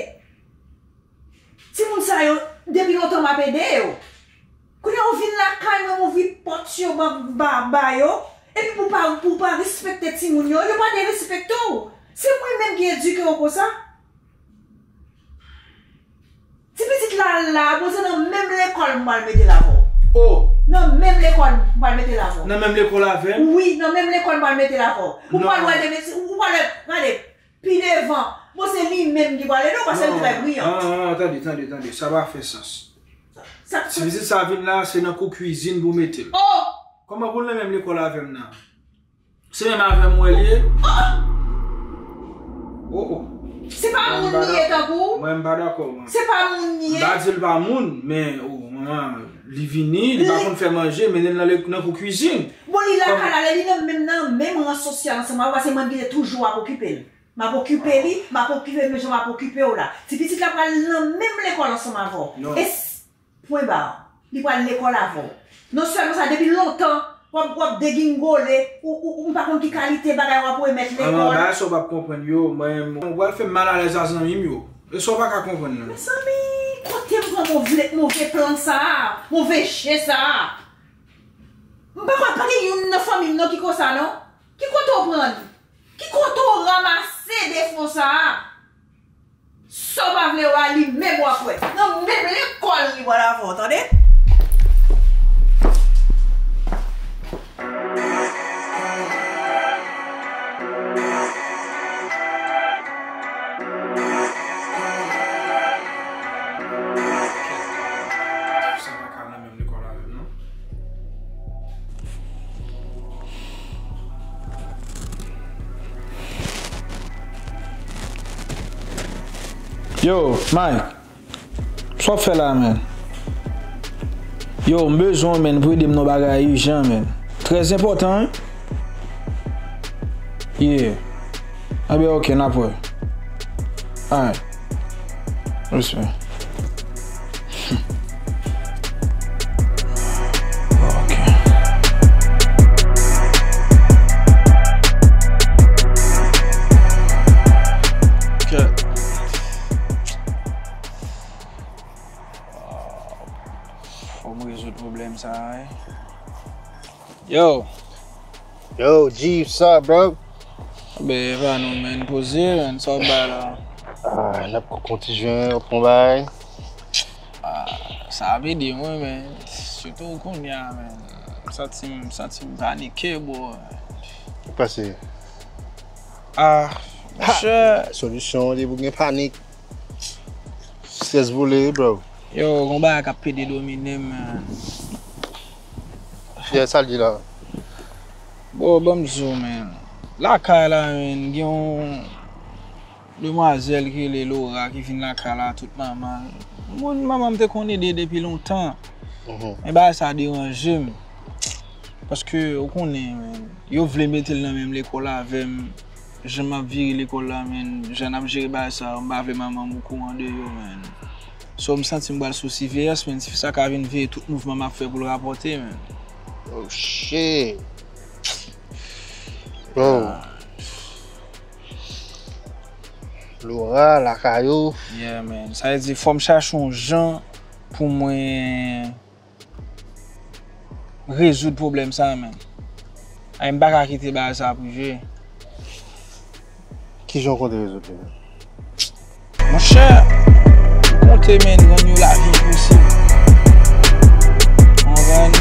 Timoun sa yo, depi lontan m ap ede yo. Kounye a ou vin lakay mwen, m ouvri pòt yo ba, ba, ba yo. Epi pou pa, pou pa respekte timoun yo, yo pa derespekte w. Se mwen menm ki edike w konsa. Ti pitit la la, bon, se nan menm lekòl m pral mete l avè w. Oh! Nan menm lekòl m pral mete l avè w. Nan menm lekòl avè m? Wi, nan menm lekòl m pral mete l avè w. Ou pral wè demen, ou pral wè, gade, pi devan, bon, se li menm ki pral ede w, paske l trè briyan. Non, non, non, tande, tande, tande. Sa pa fè sans. Sa, sa, si pitit sa vin la, se nan kou kwizin pou mete l. Oh! Kòman pou l nan menm lekòl avè m nan? Se menm avè m wè l ye? Oh! Oh, oh. Se pa moun li ye tankou w? Mwen, m pa dakò, mwen. Se pa moun li ye? M pa di l pa moun, men, oh, manman, li vini, li pa konn fè manje, mennen l nan le-, nan kou kwizin. Bon, li lakay la, li nan menm, nan menm ran sosyal ansanm avè w, paske mwen ki te toujou ap okipe l. M ap okipe li, m ap okipe l menm jan m ap okipe w la. Ti pitit la pral nan menm lekòl ansanm avè w. Non. E s-, pwen ba. Li pral lekòl avè w. Non sèlman sa, depi lontan, w ap, w ap degingole, ou, ou, ou m pa konn ki kalite bagay w ap remèt lekòl. Bagay sa w p ap konprann yo, mwen, mwen, w pral fè m malalèz a zanmi m yo. E sa w pa ka konprann nan. Mezanmi, kote m pran move, move plan sa a, move je sa a? M pa kwè pa gen youn nan fanmi m non ki konsa non. Ki kote w pran l? Ki kote w ranmase defo sa a? Sa w pa vle wè a, li menm w ap wè. Nan menm lekòl li pral avè w, tande? Sa pa ka nan menm lekòl avè m non. Yo, Mike. Sa w ap fè la, man? Yo, m bezwen w, man, pou ede m nan bagay ijan, man. Trè enpòtan, wi. Yeah. Anben, ok, n ap wè. Alright. Respè. Ok. Ok. Fò m rezoud pwoblèm sa a, wi. Yo. Yo, G, what's up, bro? Ben, epa nou, man, poze, man, sa w bay la? Ah, n ap koukou ti jwen, w ap pran bagay? Ah, sa ap ede mwen, man. Sitou kounye a, man. M santi m, m santi m panike, bro. Ou pase? Ah, monchè. Solisyon an, depi w gen panik. Strès vole wi, bro. Yo, gon bagay k ap pede domine m, man. Yeah, sa l di la? Bon, ban m di w, man. Lakay la, man, gen yon demwazèl ki rele Laura ki vin lakay la, tout manman l. Moun manman m te konn ede depi lontan. Mhm. Men bagay sa deranje m. Paske, ou konnen, man, yo vle mete l nan menm lekòl avè m. Jan m ap vire lekòl la, man, jan n ap jere bagay sa yo, m pa vle manman m okouran de yo, man. So, m santi m pral sou siveyans, man, tifi sa ka vin veye tout mouvman m ap fè pou l rapòte, man. Oh, shit. Bro. Ah. Laura, lakay ou. Yeah, man. Sa vle di, fò m chache yon jan pou mwen rezoud pwoblèm sa a, man. Ay, m pa ka kite bagay sa ap rive. Kijan w konte rezoud li, man? Monchè, m konte, man, rann yo lavi enposib. Ou konprann?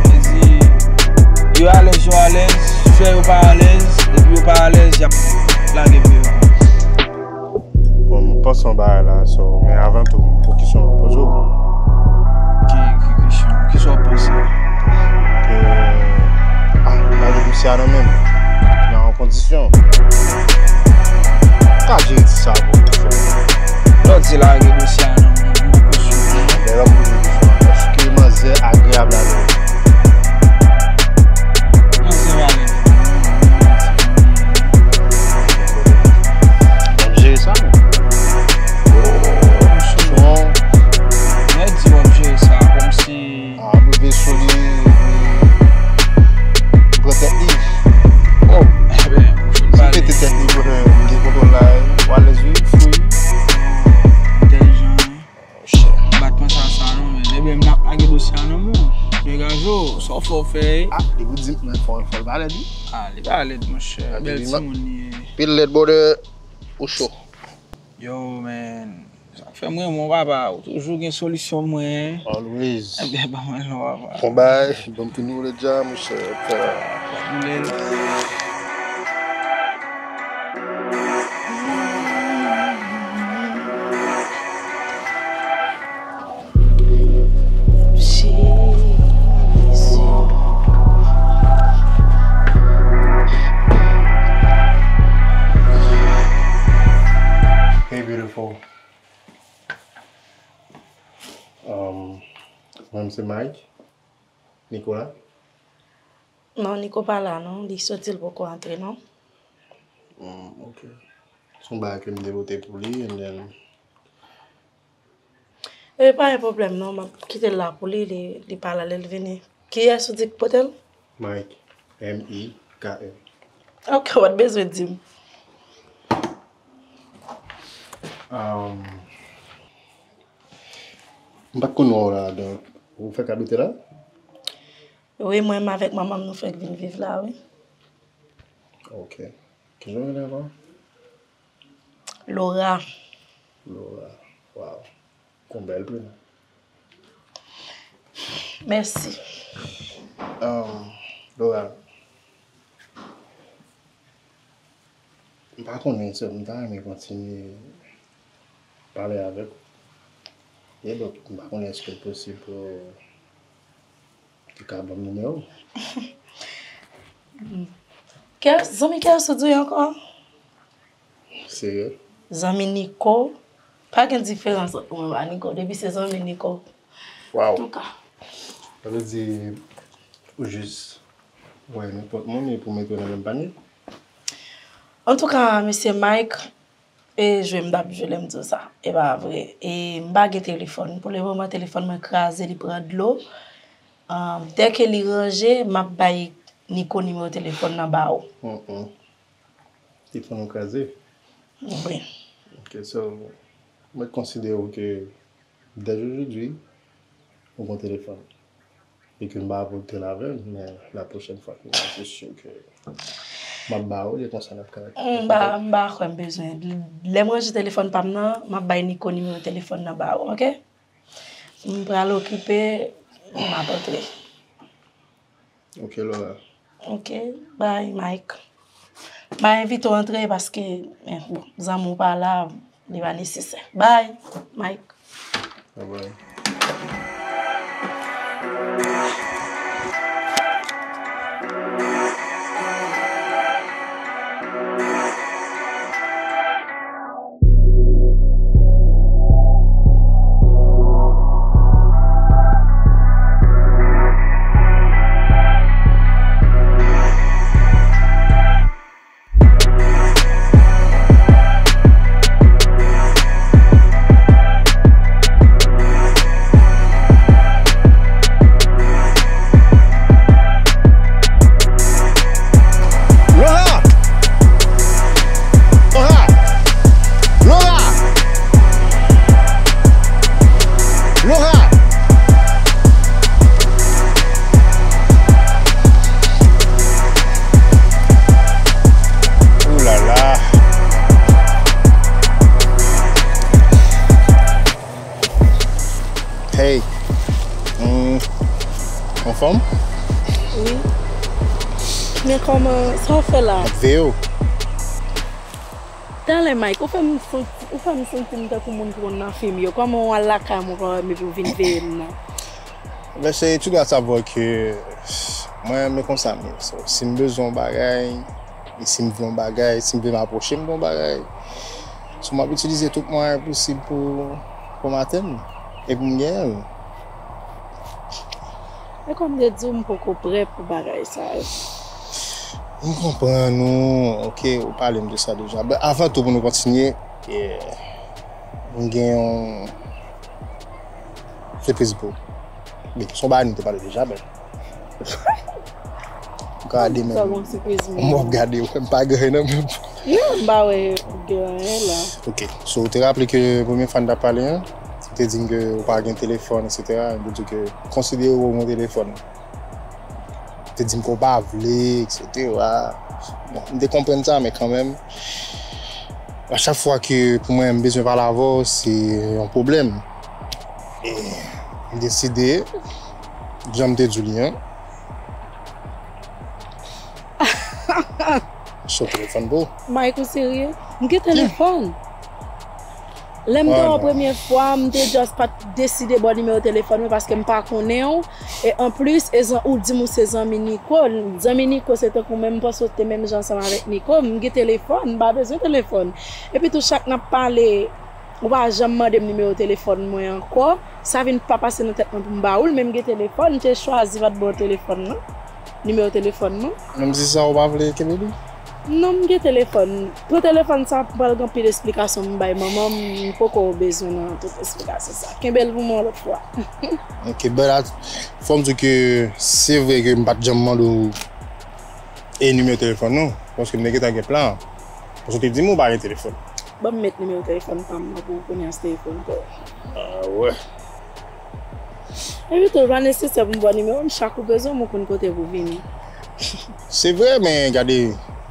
Vle di, yo alèz, yo alèz, fè yo pa alèz, epi yo pa alèz, y ap lage pou yo. Bon, m panse yon bagay la, so, men avan tou, m gon kesyon pou poze w. Ki, ki kesyon? Kisa w panse? Ke, ah, lage dosye a nan men m. Nan yon kondisyon. Ka jere ti sa pou ou fè. Lè w di lage dosye a nan men m, m poko swiv non. Lè w ap poze kesyon an, èske manzè agreyab avè w? Manzè Respè. Ah, li pou di m fò, fò l pa lèd, wi. Ah, li pa lèd, monchè. Ah, bèl timoun li ye. Pil lèd, brother. Ou cho. Yo, man. Sa k fè m renmen w, papa. Ou toujou gen solisyon mwen. Always. Ebyen, ban mwen l non, papa. Bon bagay, ban m tou nou lè dja, monchè. Ban nou lè. Hey, beautiful. Um, mwen, se Mike. Nico la? Non, Nico pa la, non. Li soti, l poko antre, non. Mm, ok. Se yon bagay ke m te pote pou li, and then E pa gen pwoblèm non, m ap kite l la pou li, li, li pa la lè l vini. Kiyès ou di k pote l? Mike, M I K E. Ok, w pa t bezwen di m. Um, m pa t konn wè w la, donk, ou fèk abite la? Wi, mwen menm avèk manman m, nou fèk vin viv la, wi. Ok. Kijan w rele ankò? Laura. Laura. Waw. Yon bèl prenon. Mèsi. Um, Laura, m pa konnen si m ta renmen kontinye pale avèk ou. E donk, m pa konnen èske l posib pou ou te ka ban m nimewo w. Kè, zanmi kè sou di ankò? Serye? Zanmi Nico. Pa gen diferans ant mwen ak Nico. Depi se zanmi Nico. Waw. Antouka. Sa vle di, ou jis wè nenpòt moun epi w mete yo nan menm panye? Antouka, mesye Mike, e jwe m t ap jwe lè m di w sa. E pa vre. E m pa gen telefòn. Pou le moman, telefòn mwen kraze, li pran dlo. Um, dèke li ranje, m ap bay Nico nimewo telefòn nan ba ou. Mm, mm. Telefòn ou kraze? Wi. Ok, so, mwen konsidere w ke dèjè jodi, ou gon telefòn. E ke m pa pote l avè m, men la pwochèn fwa ke mwen se si ke m ap ba ou, e konsa n ap ka. M pa, m pa kwè m bezwen. Lè m ranje telefòn pa m nan, m ap bay Nico nimewo telefòn nan ba ou, ok? M pral okipe, m ap antre. Ok, Laura. Ok, bye, Mike. M a envite w antre paske, eh, bon, zanmi w pa la, li pa nesesè. Bye, Mike. Bye bye. Laura! Laura! Laura! Laura! Ooh la la. Hey. Hmm. Anfòm? Wi. Men kòman, sa w fè la? M ap veye w. Talè, Mike, ou fè m santi, ou fè m santi m tankou moun ki konn nan fim yo. Kòman w al lakay mwen, kòman epi w vin veye m nan? Men se tout gras a Bondye ke mwen, men konsa m ye. So, si m bezwen yon bagay, e si m vle yon bagay, si m vle m apwoche m de yon bagay, so, m ap itilize tout mwayen posib pou, pou m atenn li. E pou m genyen l. E kòm m te di w, m poko prè pou bagay sa yo. M konprann ou, ok, ou pale m de sa deja. But avan tou, pou nou kontinye, eh, m gen yon, sipriz pou ou. Men, se yon bagay nou te pale deja, men. Ou ka gade menm. Sa bon, sipriz mwen. M ap gade, m pa gen nan menm. Yo, m pa wè gen anyen la. Ok, so, ou te raple ke premye fwa n t ap pale an, ou te di m ke ou pa gen telefòn, etsetera. M te di w ke konsidere w gen telefòn. Te di m ke w pa vle, etsetera. Bon, m te konprann sa, men kanmenm, a chak fwa ke pou mwen m bezwen pale avè w, se yon pwoblèm. E m deside, jan m te di w li an, se yon telefòn pou ou. Mike, ou serye? M gen telefòn. Lè m te wè w premye fwa, m te just pa t deside ba w nimewo telefòn mwen paske m pa konnen w. E anplis, e zan, ou di m ou se zanmi Nico. Zanmi Nico se tankou menm, m panse w te menm jan ansanm avèk Nico. M gen telefòn, m pa bezwen telefòn. Epi tou, chak n ap pale, ou pa janm mande m nimewo telefòn mwen ankò. Sa vin pa pase nan tèt mwen pou m ba ou l, men m gen telefòn, m te chwazi pa t ba w telefòn nan. Nimewo telefòn mwen. Menm si sa ou pa vle kenbe li? Non, m gen telefòn. Pou telefòn sa, m pral gen anpil esplikasyon m bay manman m, m poko bezwen nan tout esplikasyon sa. Kenbe l pou mwen yon lòt fwa. Ok, but at, fò m di w ke se vre ke m pa t janm mande w e nimewo telefòn nou, paske m te gentan gen plan an. Paske w te di m ou pa gen telefòn. Ban m met nimewo telefòn pa m nan pou ou kounye a, se telefòn pa w. Ah, wè. Epi tou, pa nesesè pou m ba w nimewo m, chak ou bezwen m, ou konn kote pou vini. Se vre, men gade,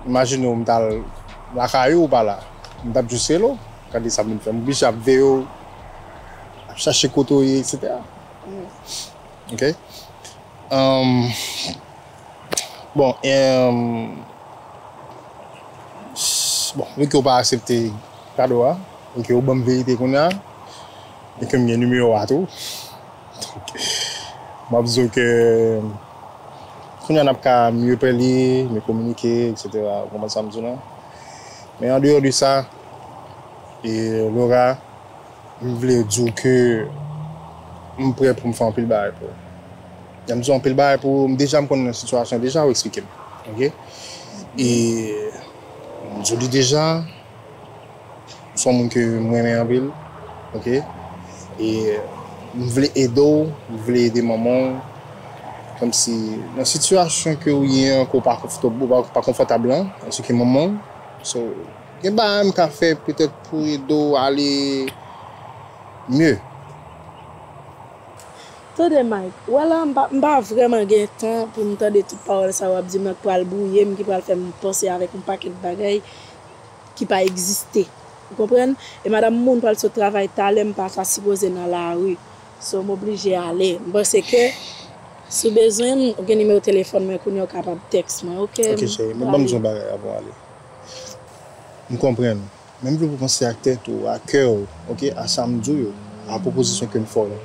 imajine w m t al lakay ou, ou pa la. M t ap jis rele w. Gade sa m vin fè. M oblije ap veye w, ap chache kote w ye, etsetera. Mm. Ok? Ahn, bon, ahn, bon, vi ke w pa aksepte kado a, e ke w ban m verite kounye a, e ke m gen nimewo a tou. Donk, m ap di w ke kounye a n ap ka mye pale, mye kominike, etsetera. Ou konprann sa m di w la? Men andeyò de sa, e Laura, m vle di w ke m prè pou m fè anpil bagay pou ou. Lè m di w anpil bagay pou ou, m deja m konn nan sitiyasyon deja, ou eksplike m. Ok? E m di w li deja, ou se yon moun ke m renmen anpil. Ok? E m vle ede w, m vle ede manman w. Kòmsi nan sitiyasyon ke ou ye an, ke w pa konfòtab, ou pa, pa konfòtab lan, ansanm ke manman w. So, gen bagay m ka fè petèt pou ede w ale mye. Tande, Mike, wè la, m pa, m pa vrèman gen tan pou m tande tout pawòl sa w ap di m nan, k pral bwouye m, ki pral fè m panse avèk yon pakèt bagay ki pa egziste. Ou konprann? E madanm moun pral sot travay talè, m pa ta sipoze nan lari. So, m oblije ale. M panse ke si w bezwen m, ou gen nimewo telefòn mwen kounye a, ou kapab tèks mwen, ok? Ok, cheri, men ban m di yon bagay avan w ale. M konprann. Men m vle pou w panse ak tèt ou, ak kè w, ok, a sa m di w yo, a pwopozisyon ke m fè w la.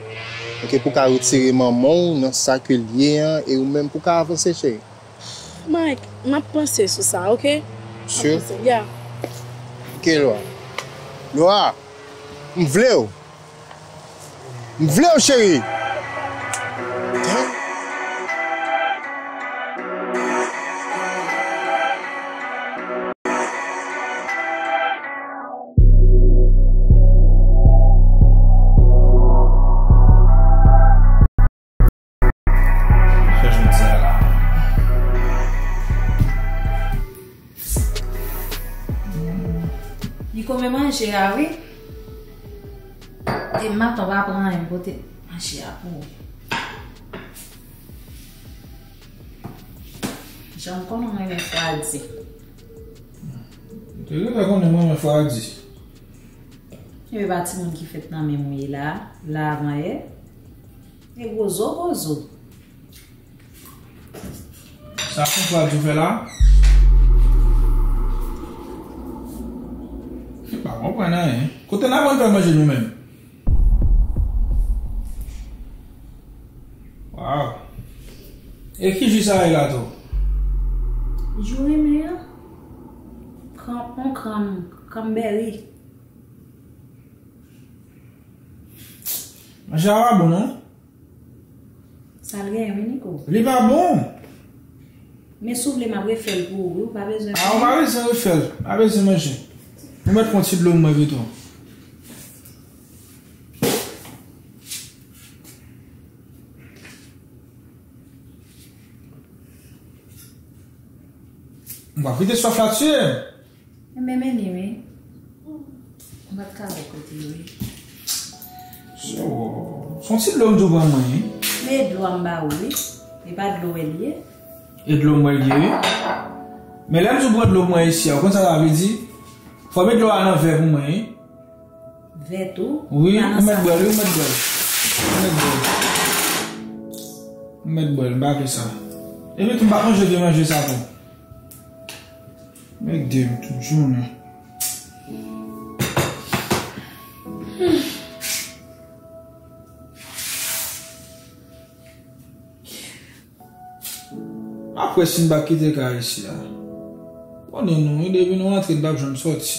Ok, pou w ka retire manman w nan sa ke l ye an, e ou menm pou w ka avanse, cheri. Mike, m ap panse sou sa, ok? M ap Sure? Panse, yeah. Ok, Laura. Laura, m vle w. M vle w, cheri. Fè jodi a la. Li kòmanse manje a, wi. E maten w pa pran anyen pote manje a pou ou. Jan m konnen w renmen fwa di. Ou te gentan konnen m renmen fwa di. E pa timoun ki fèt nan menm w ye la, la avan yè. E gwozo, gwozo. Sa François di w fè la? M pa konprann anyen. Kote n aprann fè manje nou menm? Waw. E ki ji sa ye la tou? Ji w renmen an? Kran-, on krann, cranberry. Manje a pa bon, non? Sa l genyen, wi, Nico. Li pa bon. Men si w vle, m ap refè l pou ou, wi. Ou pa bezwen fè. A, ou pa bezwen refè l. Pa bezwen manje. Ou mèt pran ti dlo mwen pito. M pa kite swaf la tiye m. Enben, mennen, wi. M pa t ka wè kote l ye. So, se yon ti dlo m tou pran mwen, wi. Men dlo a m ba ou, wi. E pa dlo wè l ye. E dlo m bwè l ye, wi. Men lè m di w pran dlo pou mwen isi a, ou konn sa sa vle di? Fò w met dlo a nan vè pou mwen, wi. Vè tou? Wi, ou mèt bwè l, wi, ou mèt bwè l. Ou mèt bwè l. Ou mèt bwè l, m pa vle sa. Epi tou, m pa manje vye manje sa tou. Mèt de m tout jounen. Apre si n pa kite kay isi a. Konnen nou, wi, depi nou rantre, n p ap janm sòti.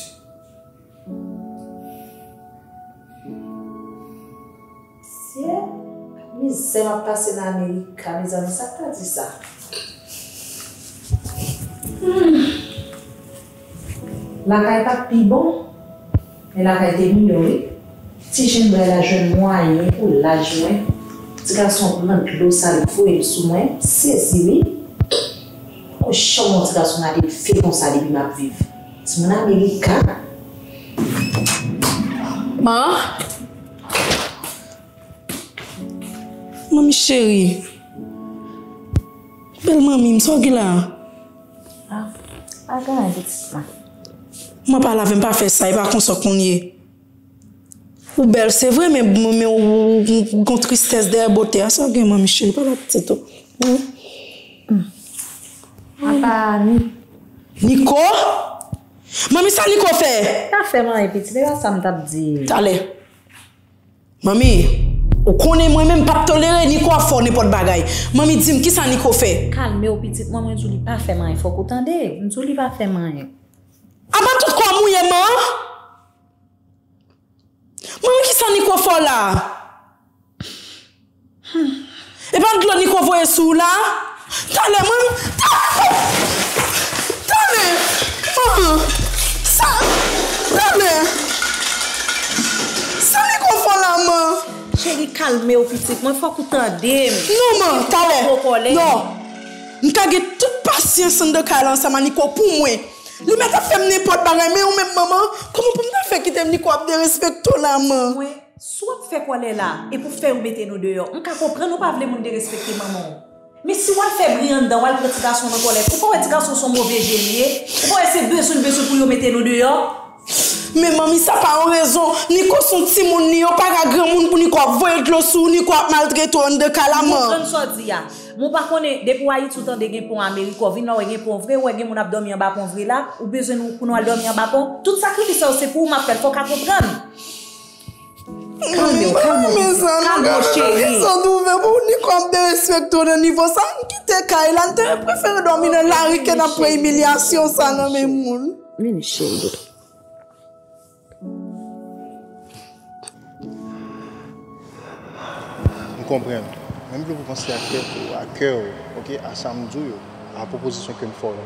Sye, mizè m ap pase nan Amerika, mezanmi, sa k ta di sa? Hmm. Lakay pa t pi bon, men lakay te miyò, wi. Ti jenn bray la jwenn mwayen pou laj mwen. Ti gason pran dlo sa l voye l sou mwen, m sezi, wi. Poko janm wè yon ti gason gade l fè konsa depi m ap viv. Timoun Amerika. Man! Manmi cheri. Bèl manmi m, sa w gen la? Ah, pa gen anyen, pitit mwen. Mwen pa lave, m pa fè sa, e pa konsa w konn ye. Ou bèl, se vre, men, men ou, ou, ou gon tristès dèyè bote a. Sa w gen, manmi cheri, pale ak pitit ou. Hmm. Apa, ni. Niko? Manmi, sa Niko fè? Pa fè m anyen, pitit, e pa sa m t ap di. Talè. Manmi, ou konnen mwen menm m p ap tolere Niko ap fè w nenpòt bagay. Manmi, di m, kisa Niko fè? Kalme w, pitit mwen, mwen di w li pa fè m anyen, fòk ou tande. M di w li pa fè m anyen. Apa tout kò mouye, man? Manmi, kisa Niko fè w la? E pa dlo Niko voye sou w la? Talè, manmi, talè! Talè! Manmi! Sa, talè! Sa Niko fè w la, man? Cheri, kalme w, pitit mwen, fòk ou tande m. Non, man, talè. Non. M ka gen tout pasyans anndan kay la ansanm a Niko pou mwen. Li mèt ap fè m nenpòt bagay, men ou menm manman, kòman pou m ta fè kite Niko ap derespekte w la, man? Mwen, si w ap fè kòlè la, e pou fè yo mete nou deyò. M ka konprann ou pa vle moun derespekte manman w. Men si w al fè bri anndan, w al pran ti gason nan kòlèt, ou pa wè ti gason se yon move je li ye? Ou pa wè se bezwen l bezwen pou yo mete nou deyò? Men manmi, sa pa yon rezon. Niko se yon timoun li, yo pa ka granmoun pou Niko ap voye dlo sou ou, Niko ap maltrete w anndan kay la, man. M konprann sa w di a. Men w pa konnen, depi w Ayiti, w tande gen pon Amerik, w vin la, w wè gen pon vre, w wè gen moun ap dòmi anba pon vre la, ou bezwen nou, pou nou al dòmi anba pon? Tout sakrifis sa yo, se pou ou m ap fè l, fò w ka konprann. Kalme w, kalme w, pitit. Kalme w, cheri. Sa w ouvè pou Niko ap derespekte w nan nivo sa, m kite kay la, m te prefere dòmi nan lari ke n ap pran imilyasyon sa nan men moun. Vini, cheri. M konprann. Men m vle pou w panse ak tèt ou, a kè w, oke, a sa m di w yo, a pwopozisyon ke m fè w la.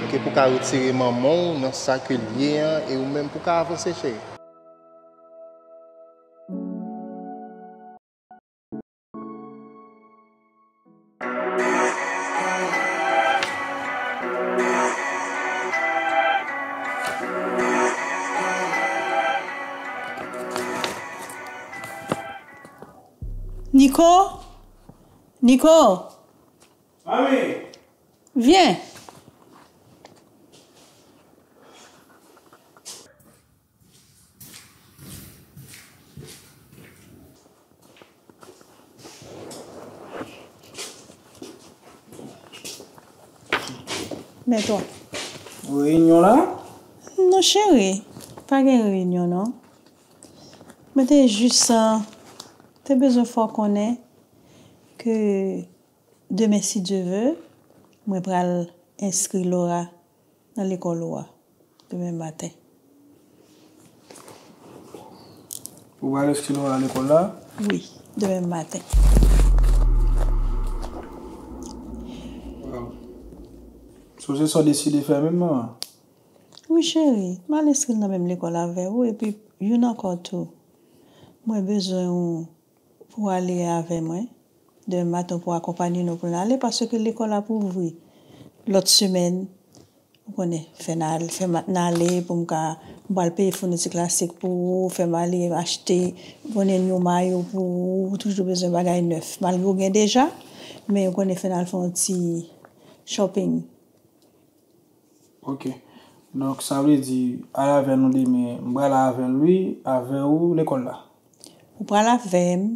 Oke, pou w ka retire manman w nan sa ke l ye an, e ou menm pou w ka avanse, cheri. Niko? Niko? Manmi! Vyen! Men twa. Reyinyon la? Non, cheri. Pa gen reyinyon, non. Mwen te jis, ah, te bezwen fè w konnen ke demen, si Dye ve, mwen pral enskri Laura nan lekòl ou a demen maten. Ou pral enskri Laura lekòl la? Wi, demen maten. Waw. So se sa w deside fè menm, manman? Wi, cheri, m al enskri l nan menm lekòl avè w, epi youn ankò tou. Mwen bezwen ou pou w ale avè mwen demen maten, pou w akonpanye nou pou n ale, paske lekòl ap ouvri lòt semèn. Ou konnen, fè n al, fè n ale pou m ka, m pral peye founiti klasik pou ou, fè m ale achte, ou konnen, yon mayo pou ou, ou toujou bezwen bagay nèf. Malgre ou gen deja, men ou konnen, fè n al fè yon ti shopping. Ok. Donk, sa vle di, al avè nou demen, m pral avè l, wi, avè ou lekòl la. Ou pral avè m,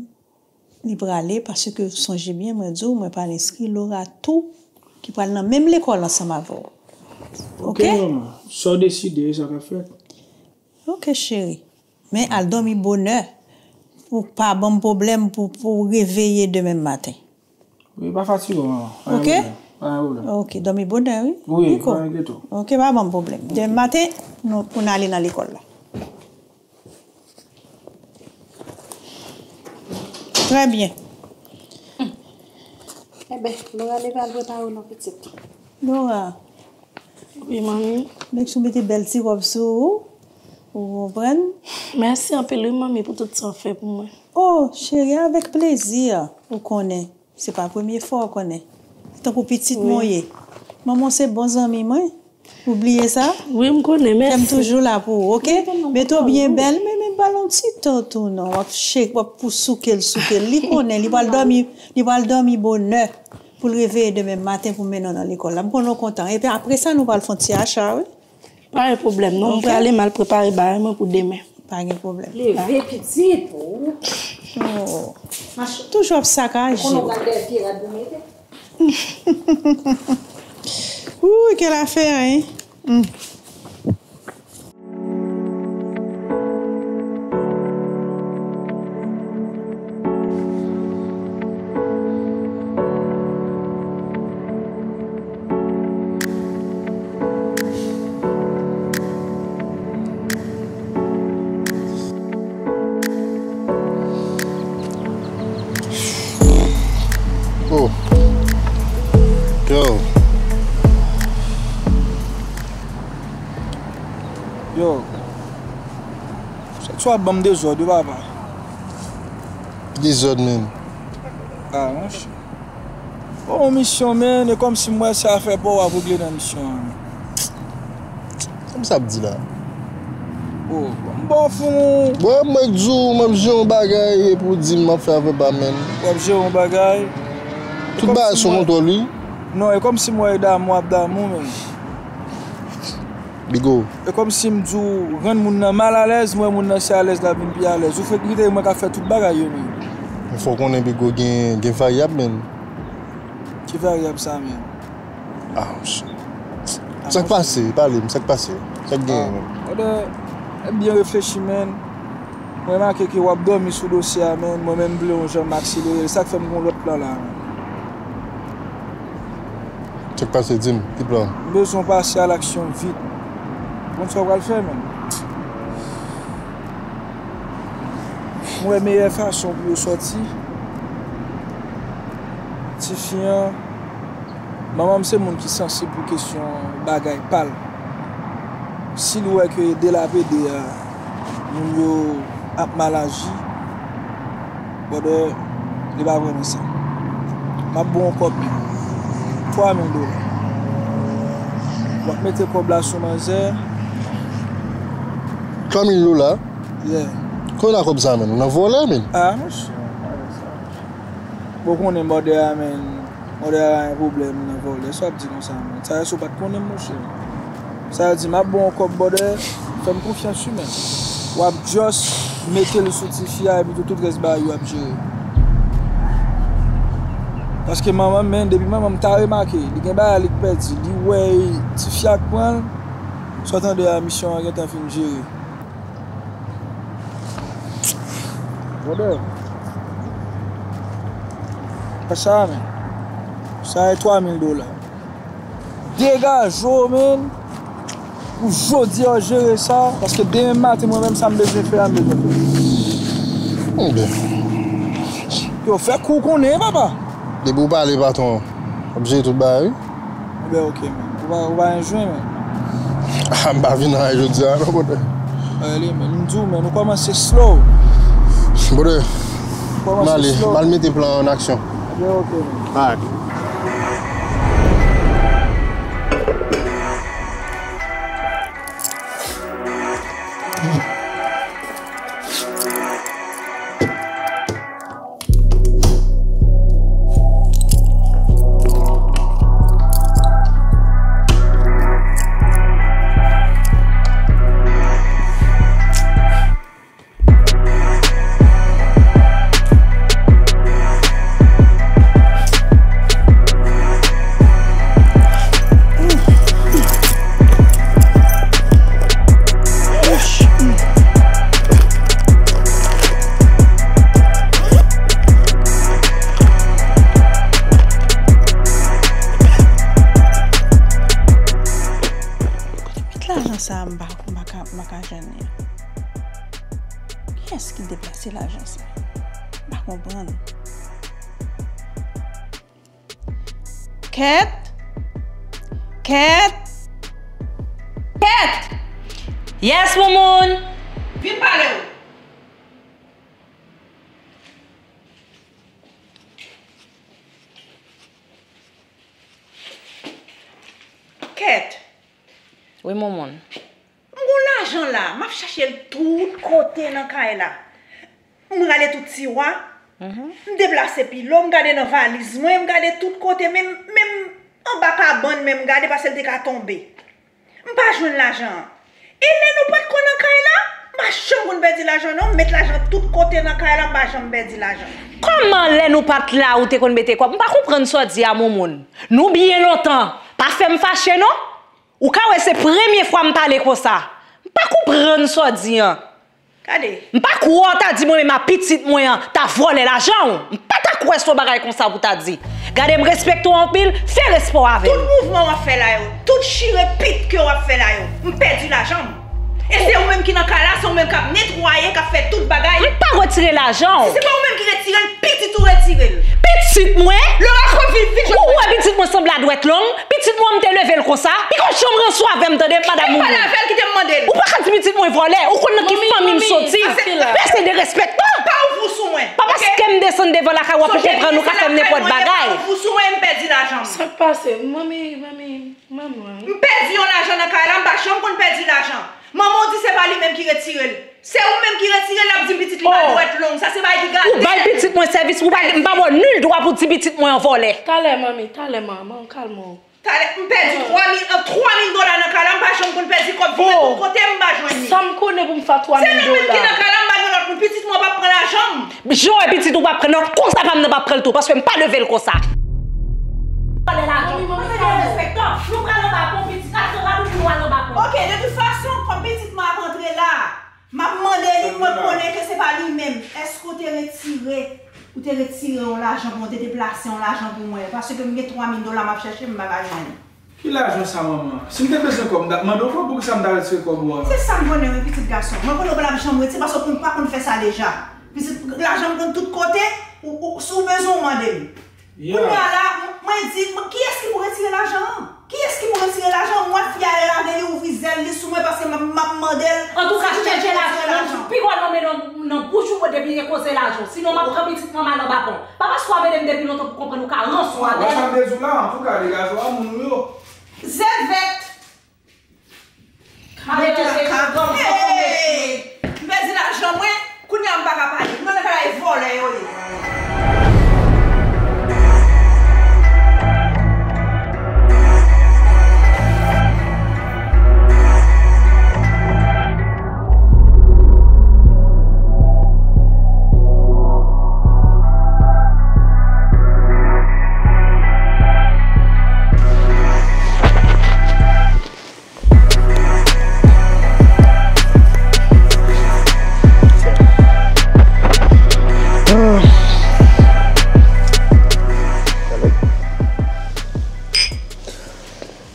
li prale, paske sonje byen, mwen di w, mwen pral enskri Laura tou, ki pral nan menm lekòl ansanm avè w. Ok, manman. Sa w deside, sa k ap fèt. Ok, cheri. Men al dòmi bonè pou pa ban m pwoblèm pou, pou w reveye demen maten. Wi, pa fatige w, manman. Pa gen pwoblèm. Pa gen pwoblèm. Ok, dòmi bonè, wi. Wi, pa enkyete w. Ok, pa ban m pwoblèm. Demen maten, nou, pou n ale nan lekòl la. Trè byen. Enben, Laura leve al prepare w non, pitit. Laura. Wi, manmi. Make sure w mete bèl ti wòb sou ou. Ou konprann? Mèsi anpil, wi, manmi, pou tout sa w fè pou mwen. Oh, cheri, avèk plezi, ou konnen. Se pa premye fwa, ou konnen. Tankou pitit mwen w ye. Manman w se bon zanmi mwen. Ou bliye sa? Wi, m konnen, mèsi. Kè m toujou la pou ou, ok? Mete w byen bèl, men, men ba l yon ti tan tou, non. W ap chek, w ap pou souke l, souke l. Li konnen, li pral dòmi, li pral dòmi bonè pou l reveye demen maten pou mennen w nan lekòl la. M konnen w kontan. Epi apre sa, nou pral fè yon ti acha, wi. Pa gen pwoblèm, non. M prale, m al prepare bagay mwen pou demen. Pa gen pwoblèm. Leve, pitit. Oh. Toujou ap sakaje. Konnen w pral dèyè pye rad pou mete. Ooh, quelle affaire, hein? Hmm. Oh. Yo. Yo. Sa w ap ban m dezòd, wi, papa. Dezòd, menm. Ah, monchè. Bon, misyon, men, e kòmsi m wè se afè pa w w ap regle nan misyon an. Sa m sa ap di la? Oh, m ba w fou. Bon, mwen k di w, m ap jere yon bagay, epi w di m m ap fè avè pa, menm. W ap jere yon bagay? Tout bagay sou kontwòl, wi. Non, e kòmsi m wè e damou ap damou, menm. Bigo. E kòmsi m di w, rann moun nan malalèz, m wè moun nan se alèz l ap vin pi alèz. Ou fenk kite mwen k ap fè tout bagay yo, menm. Men fò w konnen, Bigo, gen, gen varyab, menm. Ki varyab sa, menm? Ah, monchè. Sa k pase? Pale m, sa k pase? Sa k genyen, menm? Brother, byen reflechi, menm. Mwen remake ke w ap dòmi sou dosye a, menm. Mwen menm, m vle yon jan m akselere l. Sa k fè m gen yon lòt plan la, menm. Sa k pase, di m, ki plan? M bezwen w pase a laksyon vit. Ou konn sa w pral fè, menm? M wè meyè fason pou yo sòti. Tifi an, manman m se moun ki sansib pou kesyon bagay pa l. Si l wè ke de l ap ede a, moun yo ap mal aji, brother, li pa vre nan sa. M ap ba w yon kòb, twa mil dola. W ap mete kòb la sou manzè. Twa mil dola? Yeah. Kote w nan kòb sa, menm? Nan vòlè, menm? Ah, monchè. Bon, konnen brother a, menm. Mòdè a gen pwoblèm nan vòlè. Sa w ap di konsa, menm? Sa se w pa t konnen, monchè. Sa di, m ap ba w yon kòb, brother. Fè m konfyans, wi, menm. W ap just mete l sou tifi a, epi tou, tout rès bagay yo ap jere. Paske manman m, menm, depi manman m ta remake, li gen bagay li k pèdi. Li wè tifi a k pran l. Sa w tande a, misyon an gentan fin jere. Brother. Fè sa, men. Sa e twa mil dola. Degaje w, men. Pou jodi a w jere sa, paske demen maten, mwen menm, sa m bezwen fè a, m bezwen fè. Ebyen. Yo, fè kou konnen, papa. Depi w pale, patwon, w ap jere tout bagay, wi. Ebyen, ok, men. Ou pa, ou pa gen jwenn, men. Ah, m pa vin anyen jodi a, non, brother. Rele, men. M di w, men, nou kòmanse slow. Brother, m ale, m al mete plan an aksyon. Ebyen, ok, men. Alright. M pa ka, m pa ka jwenn li. Kiyès ki deplase lajan sa? M pa konprann. Kèt! Kèt! Kèt! Yes, Moumoun! Vin pale w! Kèt! Wi, Moumoun. M gon lajan la, m ap chache l tout kote nan kay la. M rale tout tiwa, m deplase pilo, m gade nan valiz mwen, m gade tout kote, menm, menm anba kabann menm m gade, paske l te ka tonbe. M pa jwenn lajan an. E lè nou pa t ko nan kay la, m pa janm konn pèdi lajan non, m met lajan tout kote nan kay la, m pa janm pèdi lajan. Kòman lè nou pa t la ou te konn mete kòb? M pa konprann sa w di a, Moumoun. Nou byen lontan. Pa fè m fache non. Ou ka wè se premye fwa m pale konsa. M pa konprann sa w di an. Gade. M pa kwè w ta di mwen menm a pitit mwen an ta vòlè lajan w. M pa ta kwè se yon bagay konsa pou w ta di. Gade m respekte w anpil, fè respè w avè m. Tout mouvman w ap fè la yo, tout chire pit ke w ap fè la yo, m pèdi lajan m. E se ou menm ki nan kay la, se ou menm k ap netwaye, k ap fè tout bagay. M pa retire lajan w. Si se pa ou menm ki retire l, pitit ou retire l. Pitit mwen? Lora, ko vin, vin jwenn mwen. Ou wè pitit mwen sanble a dwèt long? Pitit mwen, m te leve l konsa. Li pa janm ranse avè m, tande, madanm Moumoun. E m pale avè l, kite m mande l. Ou pa ka di pitit mwen vòlè. Ou konn nan ki fanmi m soti. Pèse derespektan. Pa ouvri sou mwen. Pa paske m desann devan lakay w ap konprann ou ka fè m nenpòt bagay. Pa ouvri sou mwen, m pèdi lajan m. Sa k pase? Manmi, manmi, manman. M pèdi yon lajan nan kay la, m pa janm konn pèdi lajan. Manman w di se pa li menm ki retire l. Se ou menm ki retire l, l ap di m pitit li pa dwèt long. Sa se bagay ki gate. Ou bay pitit mwen sèvis, ou pa, m pa ba w nil dwa pou di pitit mwen an vòlè. Talè, manmi, talè, manman, kalme w. Talè, m pèdi twa mil, an twa mil dola nan kay la, m pa janm konn pèdi kòb, vin tout kote, m pa jwenn li. Sa m konnen pou m fè twa mil dola. Se nou menm ki nan kay la, m pa gen lòt moun, pitit mwen p ap pran lajan m. Jan w wè pitit ou p ap pran, non, konsa pa m nan p ap pran l tou, paske m pa leve l konsa. Vòlè lajan. Manmi, manmi, kalme w. Nou pral anba pon, pitit, al fè radou pou nou al anba pon. Ok, de tout fason, kòm pitit mwen ap antre la, m ap mande li, mwen konnen ke se pa li menm. Èske w te retire, ou te retire yon lajan pou mwen, ou te deplase yon lajan pou mwen? Paske m gen twa mil dola m ap chèche, m pa ka jwenn. Ki lajan sa, manman? Si m te bezwen kòb, m t ap mande w kòb, poukisa m ta retire kòb ou an? Se sa m konnen, wi, pitit gason. Mwen konnen w pa t ap janm retire, paske w pa konn fè sa deja. Pitit, lajan m konn tout kote, ou, ou, si w bezwen, w mande m. Kounye a la, m-, mwen di, mwen, kiyès ki pou retire lajan an? Kiyès ki pou retire lajan an? M wè fi a lè lave li ouvri zèl li sou mwen paske m ap, m ap mande l. Antouka, chèche lajan nan pi gwo nan men nan, nan bouch ou depi gen koze lajan. Sinon, m ap pran pitit mwen m al anba pon. Pa paske w ap ede m depi lontan pou konprann ou ka ranse w avè m. Wè sa m te di w la, antouka, degaje w a moun ou yo. Zèvèt! Hey! M pèdi lajan mwen, kounye a m pa ka pale. M nan kay la, e vòlè yo ye.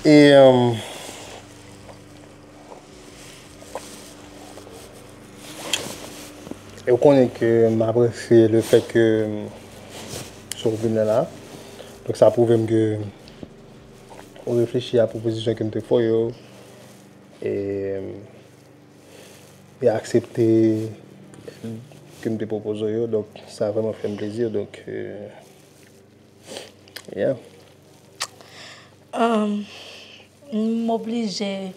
E, um, e ou konnen ke m apresye le fèt ke, um, sa w vin la. Donk, sa pwouve m ke ou reflechi a pwopozisyon ke m te fè w yo. E, e aksepte èd ke m te pwopoze w yo. Donk, sa vrèman fè m plezi. Donk, euh, yeah. Um, m oblije.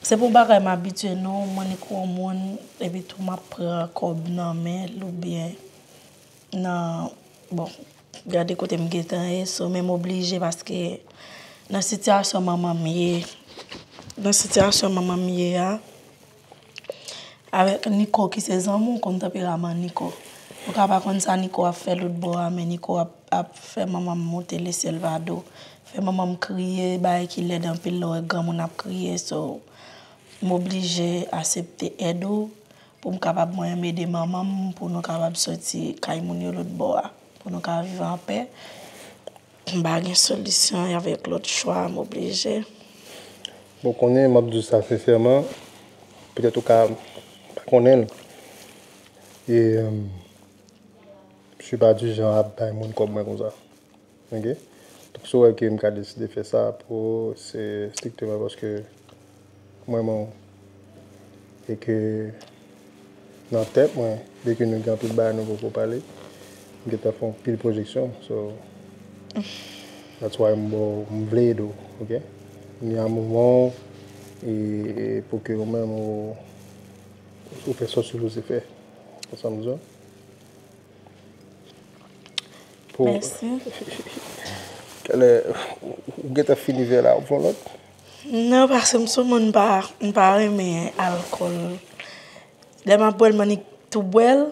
Se pou bagay m abitye, non. Mwen, ni kon moun, epi tou m ap pran kòb nan men l oubyen nan, bon, gade kote m gentan ye, so, men m oblije paske nan sitiyasyon manman m ye, nan sitiyasyon manman m ye a, avèk Niko ki se zanmi w, konn tanperaman Niko. Ou ka pa konn sa Niko ap fè lòt bò a, men Niko ap, ap fè manman m monte lesyèl vado, fè manman m kriye, bagay ki lèd anpil lè w wè granmoun ap kriye, so, m oblije aksepte èd ou. Pou m kapab mwen menm ede manman m, pou nou kapab soti kay moun yo lòt bò a, pou nou ka viv anpè. M pa gen solisyon, e avèk lòt chwa, m oblije. Bon, konnen, m ap di w sa sensèman, Petèt ou ka pa konnen l. E, euh, je suis pas du genre ap bay moun kòb mwen konsa. Ok? Donk, si w wè ke m ka deside fè sa pou ou, se strikteman paske m renmen w. E ke nan tèt mwen, byenke nou gen anpil bagay nou poko pale, m gentan fè anpil pwojeksyon. So, that's why m, m vle ede w, ok? M nan moman w, e, e pou ke ou menm ou, ou fè sa w sipoze fè. Konprann sa m di w? Pou... Mèsi. Talè, ou gentan fini vè la, ou pran lòt? Non, paske m sou moun, m pa, m pa renmen alkòl. Lè m ap bwè l, m annik tou bwè l.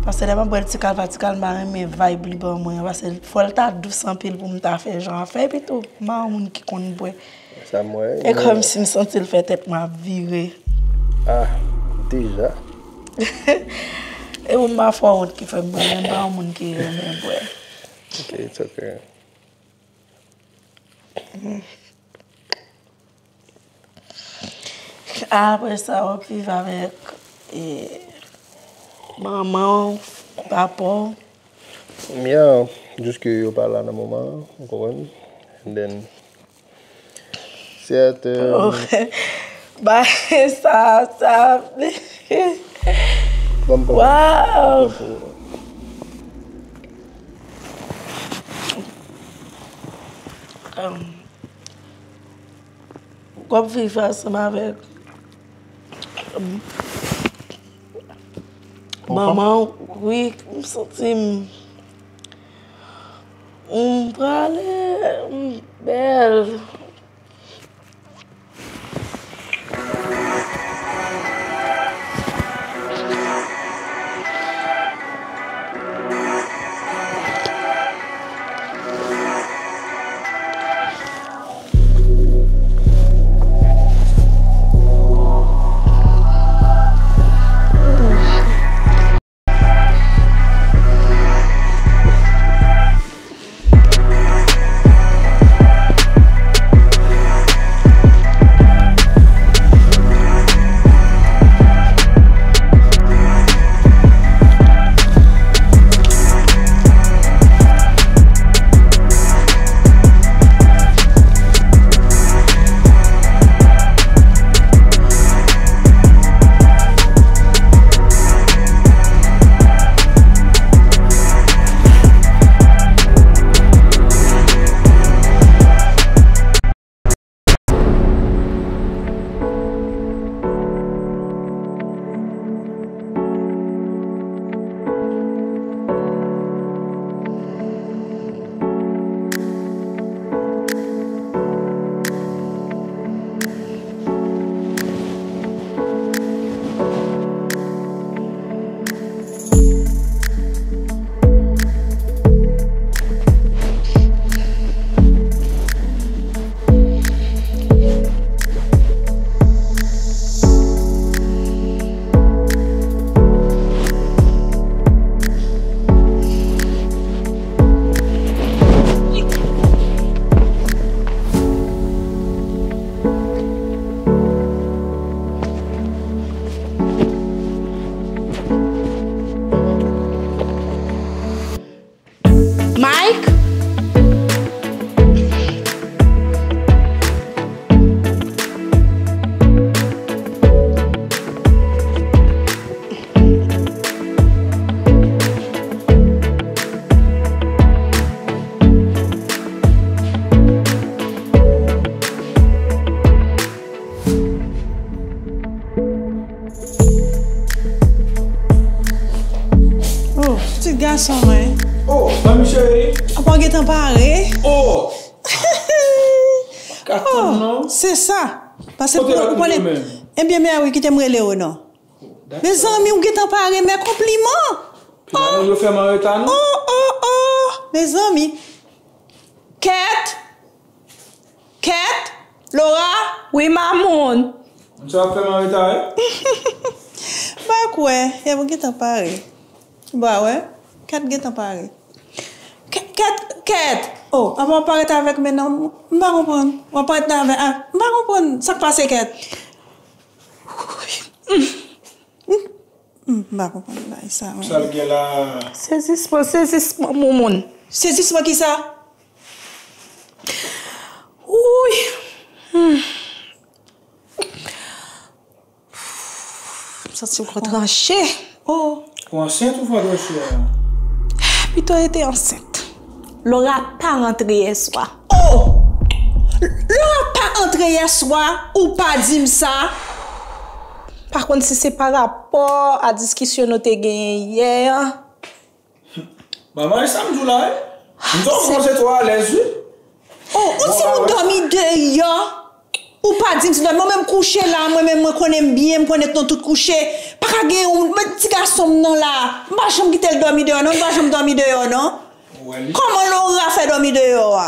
Paske lè m ap bwè l ti kal pa ti kal, m pa renmen vibe li ban mwen an. Paske fò l ta dous anpil pou m ta fè jan ap fè. Epi tou, m pa yon moun ki konn bwè. Sa m wè. E kòmsi m santi l fè tèt mwen ap vire. Ah, deja. E pou m pa fè wont ki fè m bwè, men m pa yon moun ki renmen bwè. Ok, it's ok. Apre sa, w ap viv avèk, e, manman w, papa w. Yeah, jis ke yo pa la nan moman an, ou konprann? And then, se at, euh, oh. Ba, sa, sa. Bon, bon. Wow. Bon, bon. Um, w ap viv ansanm avèk, um, manman w, wi, m santi m, m prale, m bèl. Mike? Oh, pitit gason mwen. Oh, manmi cheri. Apa w gentan pare? Oh! Ka tann non. Se sa. Pase pou ou konnen. Ebyen, men wi, kite m rele w non. Mezanmi, ou gentan pare, men konpliman. Pi la moun yo fè m an reta non. Oh, oh, oh. Mezanmi. Kèt. Kèt, Laura, wi mamoun. Moun sa ap fè m an reta wi. M pa kwè, e mwen gentan pare. Ba wè, Kèt gentan pare. Kèt, Kèt, Kèt. Oh, apa w ap parèt avèk men nan, m pa konprann. W ap parèt nan avè, a, m pa konprann sa k pase Kèt. M pa konprann bagay sa, mwen. Sa l gen la? Sezisman, sezisman, moun. Sezisman ki sa? Wouy. Hmm. M santi m fò tranche. Oh. Ou ansent ou fò tranche a? Pito rete ansent. Laura pa rantre yè swa. Oh! Laura pa antre yè swa, ou pa di m sa. Pa konn si se pa rapò a diskisyon nou te genyen yè an. Manman, e sa m di w la, wi. M di w kòmanse twò alèz, wi. Oh, yon timoun dòmi deyò. Ou pa di m si dòmi. Mwen menm kouche la, mwen menm mwen konnen m byen, m konnen nou tout kouche. Pa ka gen yon, men ti gason m nan la. M pa janm kite l dòmi deyò, non, m pa janm dòmi deyò, non. Kòman Laura fè dòmi deyò a?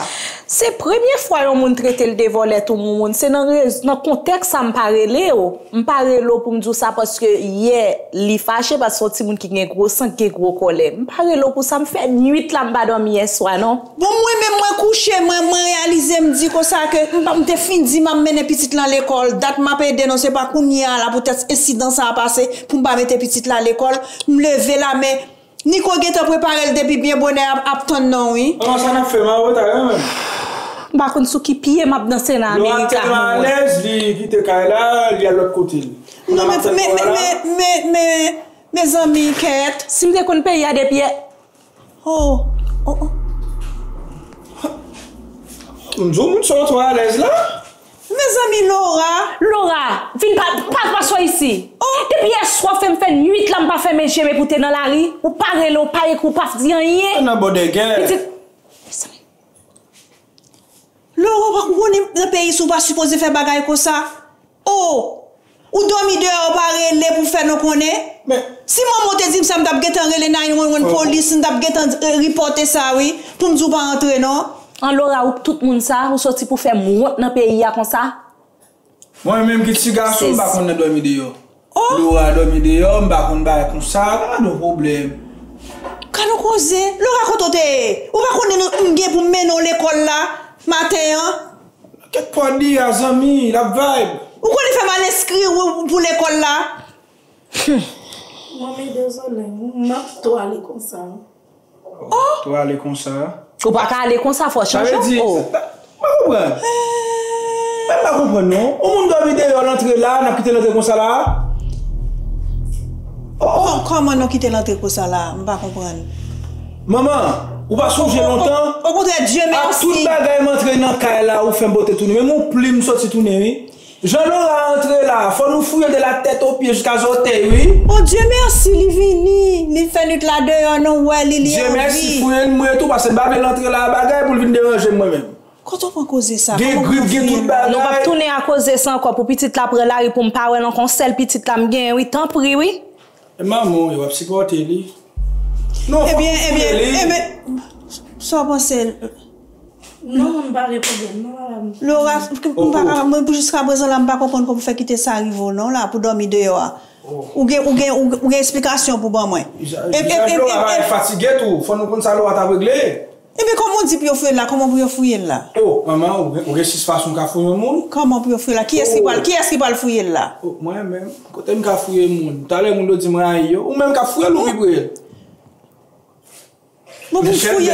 Se premye fwa yon moun trete l de vòlè tou moun. Se nan rez-, nan kontèks sa m pa rele w. M pa rele w pou m di w sa paske yè li fache paske se yon timoun ki gen gwo san, ki gen gwo kòlè. M pa rele w pou sa, m fè nwit la m pa dòmi yè swa non. Bon, mwen menm mwen kouche, mwen, mwen reyalize m di konsa ke m pa, m te fin di m ap mennen pitit lan lekòl. Dat m ap ede non, se pa kounye a la poutèt ensidan sa a pase pou m pa mete pitit la lekòl. M leve la, men Nico gentan prepare l depi byen bonè ap, ap tann non wi. Kòman sa n ap fè, m an reta wi menm. M pa konn sou ki pye m ap danse nan Amerika. Laura tèlman alèz, li kite kay la, li al lòt kote. Non, men, men, men, men, men, men, mezanmi, kèt. Si m te konn peyi a depi yè. Oh, oh, oh. M di w moun sa w twò alèz la. Mezanmi, Laura. Laura, vin pa, pa, pa swa isi. Oh. Depi yè swa fè m fè nwit la, m pa fèmen je m epi w te nan lari. Ou pa rele, ou pa ekri, ou pa di anyen. Nan bòdègè. Pitit. Laura, ou pa, ou konnen nan peyi sa ou pa sipoze fè bagay konsa. Oh. Ou dòmi deyò, ou pa rele pou fè nou konnen. Men. Si manman w te di m sa, m t ap gentan rele nine one one polis, m t ap gentan, eh, ripòte sa, wi, pou m di w pa antre, non. An Laura, ou tout moun sa, ou soti pou fè m wont nan peyi a konsa? Mwen menm ki ti gason, m pa konn nan dòmi deyò. Oh! Laura dòmi deyò, m pa konn bagay konsa, pa gen pwoblèm. Gad yon koze, Laura kote w te ye? Ou pa konnen nou, m gen pou m mennen w lekòl la, maten an? Kèt pwa di a zanmi, l ap vibe. Ou konnen fè m al enskri w pou lekòl la? Manmi, dezole, m ap tou ale konsa. Oh! Tou ale konsa. Ou pa ka ale konsa, fò chanje. Sa vle di, oh. M pa konprann. Men m pa konprann non. Yon moun dòmi deyò, l antre la, n ap kite l antre konsa la. Oh, oh. Kò-, kòman nou kite l antre konsa la? M pa konprann. Manman, ou pa sonje lontan? Okontrè, Dye mèsi. Ak tout bagay m antre nan kay la, ou fè m pote tounen. Menm yon plim soti tounen, wi. Jan Laura antre la, fò nou fouye l de la tèt o pye jiska zòtèy, wi. Oh, Dye mèsi, li vini. Li fè nwit la deyò, nou wè li, li anvi. Dye mèsi, fouye l mwen tou, paske m pa vle l antre la bagay pou l vin deranje m mwen menm. Kote w pran koze sa? Gen grip, gen tout bagay. Nou p ap tounen a koze sa ankò pou pitit la pran lari pou m pa wè l ankò. Yon sèl pitit la m genyen, wi. Tanpri, wi. E manman w, yo ap sipòte li. Non, fòk nou fouye li. Ebyen, ebyen, sa w panse? Non, m pa gen pwoblèm, non, madanm. Laura, m pa, mwen, pou jiska prezan la, m pa konprann kòman w fè kite sa rive w, non, la, pou dòmi deyò a. Ou gen, ou gen, ou, ou gen esplikasyon pou ban mwen? Vizaj Laura pa fatige tou. Fò nou konn sa Laura t ap regle. Ebyen, kòman w di pou yo fouye l la? Kòman pou yo fouye l la? Oh, manman, ou gen, ou gen sis fason w ka fouye yon moun. Kòman pou yo fouye l la? Kiyès ki pral, kiyès ki pral fouye l la? Oh, mwen menm, kote m ka fouye moun? Talè moun yo di m rayi yo. Ou menm k ap fouye l, ou pi pre l. Bon, pou m fouye.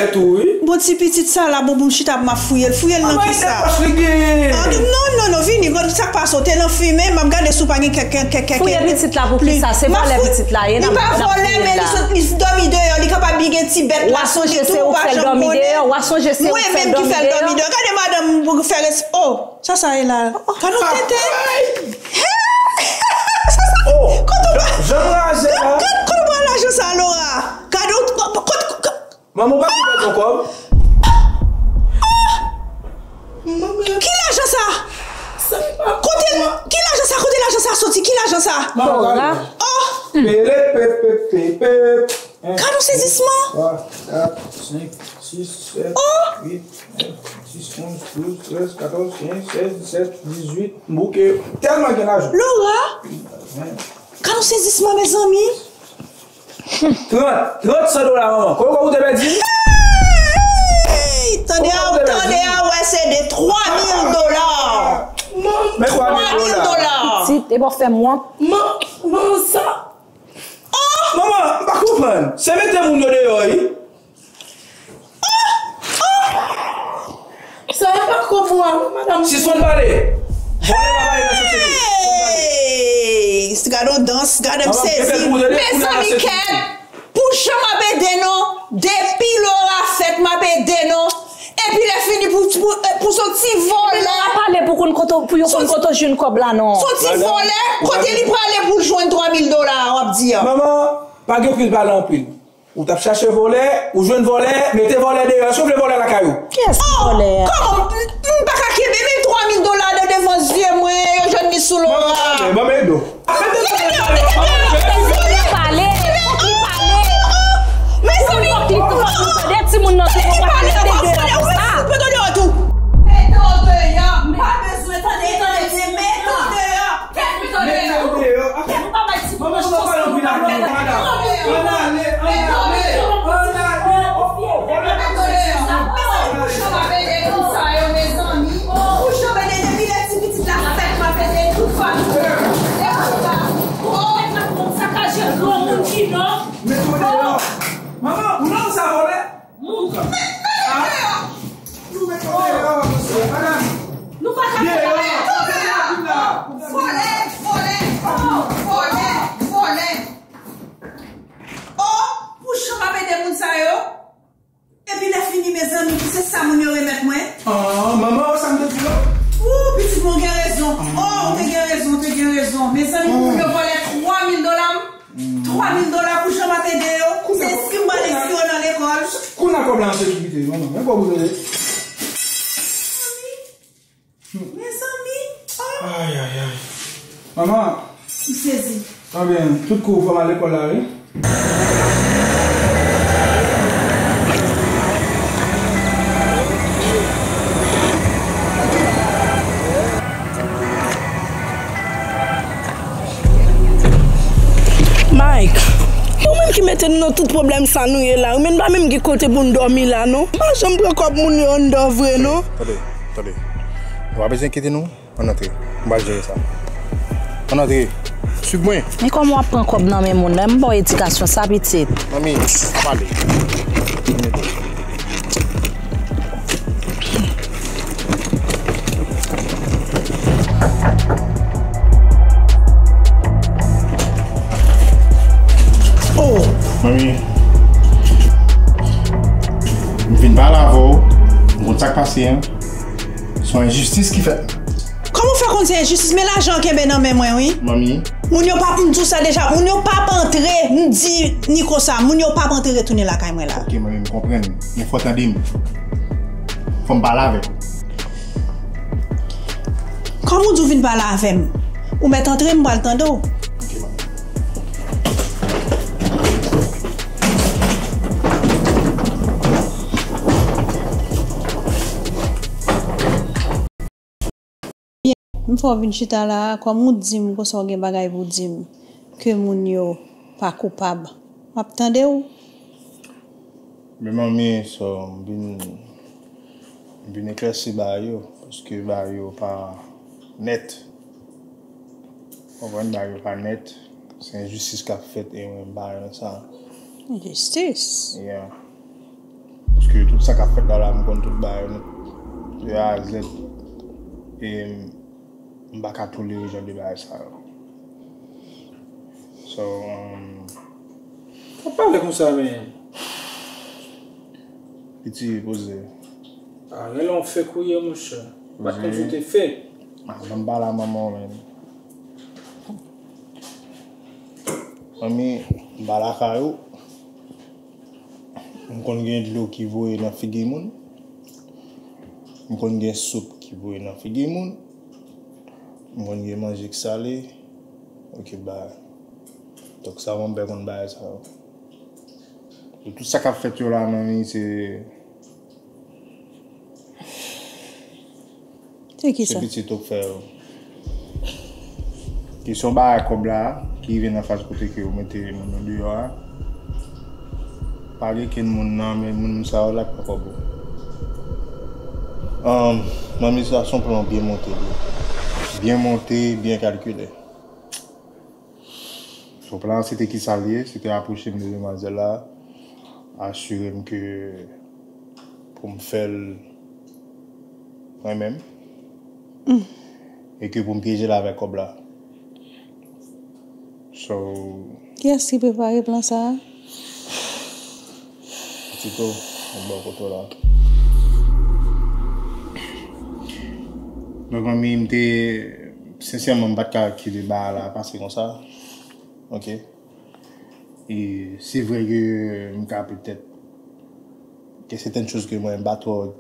Bon, ti pitit sa la, bon, pou m chita pou m ap fouye l. Fouye l nan kisa? Ah, non, non, non, vini, sa k pase w? Te nan fimen, m ap gade si w pa gen kèk, kèk, kèk, kèk. Fouye pitit la pou kisa? Se valè pitit la ye, n ap, n ap fouye l la. Li pa vòlè, men li sot, li dòmi deyò, li kapab li gen ti bèt la sou li tou, ou pa janm konnen. Mwen menm ki fè l dòmi deyò. Gade madanm pou fè res-, oh, sa sa ye la? Gade yon tenten. Kote w pa, gad, gad, kote w pa lajan sa, Laura? Gade yon, kote, Manman, ou pa konn pèdi yon kòb? Ki lajan sa? Kote, ki lajan sa? Kote lajan sa soti? Ki lajan sa? Manman, gade. Oh! Pele, pep, pep, pep, pep. Gad yon sezisman. Twa, kat, senk, sis, sèt, uit, nèf, dis, onz, douz, trèz, katòz, kenz, sèz, disèt, dizuit. M bouke tèlman gen lajan. Laura! Gad yon sezisman, mezanmi. Trant, trant san dola, manman. Konbyen kòb ou te pèdi? Hey! Tande a, tande a, wè se de twa mil dola. Men twa mil dola. Pitit, e pa fè m wont. Manman, sa. Manman, m pa konprann. Se mete moun yo deyò, wi. Sa yo pa konprann, madanm. Sispann pale. Vòlè pa pale nan sosyete. Hey! Gad yon dans, gad yon sezi. Mezanmi, kèt! Pou jan m ap ede nou, depi lora fèt, m ap ede nou. Epi lè fini pou, pou, pou son ti vòlè. Lora pale pou konn kote, pou yo konn kote w jwenn kòb la, non. Son ti vòlè, kote li prale pou l jwenn twa mil dola a, w ap di a. Manman, pa gen pil pale anpil. Ou t ap chache vòlè, ou jwenn vòlè, mete vòlè deyò. Èske w vle vòlè lakay ou? Kiyès ki vòlè a? Kòman m, m pa ka kenbe menm twa mil dola nan devan zye mwen, yo jwenn li sou lora. Ban m ede w. Mete deyò, mete deyò. Fòk li pale, fòk li pale. Mezanmi. Fòk li, fòk li tande timoun nan tou, pa mete deyò konsa. Mete deyò tou. Mete deyò, m pa bezwen tande, tande, mete deyò. Mete deyò. Kèt, nou pa bay ti manman, nou pa pale anpil avè w, madanm. Ann ale, ann ale, ann ale. Oh, oh, oh, oh. Mezanmi, pou jan m ap ede moun sa yo, mezanmi. Pou jan m ede depi lè ti pitit la fèt, m ap ede tout fanmi. E pou sa, ou mèt la pou sakaje granmoun ki non. Mete w deyò. Manman, ou nan sa vòlè? Moun. Ah. Nou mete w deyò, mesye, madanm. Nou pa ka fè sa. Vòlè, vòlè, oh, vòlè, vòlè. Oh, pou jan m ap ede moun sa yo. Epi lè fini, mezanmi, se sa moun yo remèt mwen. Ah, manman, wè sa m te di w la? Ou, pitit mwen, ou gen rezon. Oh, ou te gen rezon, ou te gen rezon. Mezanmi, moun yo vòlè twa mil dola m. Twa mil dola pou jan m ap ede yo. Se si m pral enskri yo nan lekòl. Kounye a kòb la an sekirite, manman. Men kòb ou vle. Mezanmi. Ah. Ay, ay, ay. Manman. M sezi. Ebyen, tout kou fò m al lekòl la, wi. Mike, ou menm ki mete nou nan tout pwoblèm sa nou ye la, wi, men n pa menm gen kote pou n dòmi la, non. M pa janm pran kòb moun yo anndan vre, non. Tande, tande. Nou pa bezwen enkyete nou. Ann antre. M pral jere sa. Ann antre. Swiv mwen. Men kòman w ap pran kòb nan men moun? Lè m ba w edikasyon sa, pitit. Manmi, pa pale. Oh! Manmi, m vin pale avè w. M konn sa k pase an. Se yon enjistis ki fèt. Kòman w fè konn se enjistis? Men lajan an kenbe nan men mwen, wi. Manmi. Moun yo p ap, m di w sa deja, moun yo p ap antre, m di Niko sa, moun yo p ap antre retounen lakay mwen la. Ok, manmi, m konprann. Men fò w tande m. Fò m pale avè w. Kòm ou di w vin pale avè m, ou mèt antre, m pral tande w. Ok, manmi. M fè w vin chita la a, kòm ou di m konsa w gen bagay pou w di m, ke moun yo pa koupab. M ap tande w. Men manmi, so, m vin, m vin eklèsi bagay yo, paske bagay yo pa nèt. Konprann, bagay yo pa nèt. Se enjistis k ap fèt e mwen m pa renmen sa. Enjistis? Yeah. Paske tout sa k ap fèt la, la, m konn tout bagay yo, de A a Z. E m, m pa ka tolere jan de bagay sa yo. So, um, pa pale konsa, men. Piti, poze. Ah, gen lè w fèk ou ye, monchè. M pa t konn si w te fèk. Ah, ban m pale a manman w, men. Manmi, m pa lakay ou. M konn gen dlo ki voye nan figi moun. M konn gen soup ki voye nan figi moun. M konn gen manje k sale. Ok, ba. Donk, sa, m pè konn bagay sa yo. Tout sa k ap fèt yo la, manmi, se Se ki sa? Se pitit ou k fè yo. Kesyon bagay kòb la, ki rive nan faz kote ke yo mete moun yo deyò a. Pa gen kenn moun nan men moun sa yo la k pran kòb ou. Ahn, manmi, sa se yon plan byen monte, bro. Byen monte, byen kalkile. So, plan an se te kisa l ye? Se te apwoche m de demwazèl la, asire m ke pou m fè l mwen menm. E ke pou m pyeje l avèk kòb la. So, kiyès ki prepare plan sa a? Tito, mwen bò kote w la. Donk, manmi, m te, sensèman, m pa t ka kite bagay la pase konsa. Ok? E se vre ke m ka petèt gen sètèn choz ke mwen m pa twò,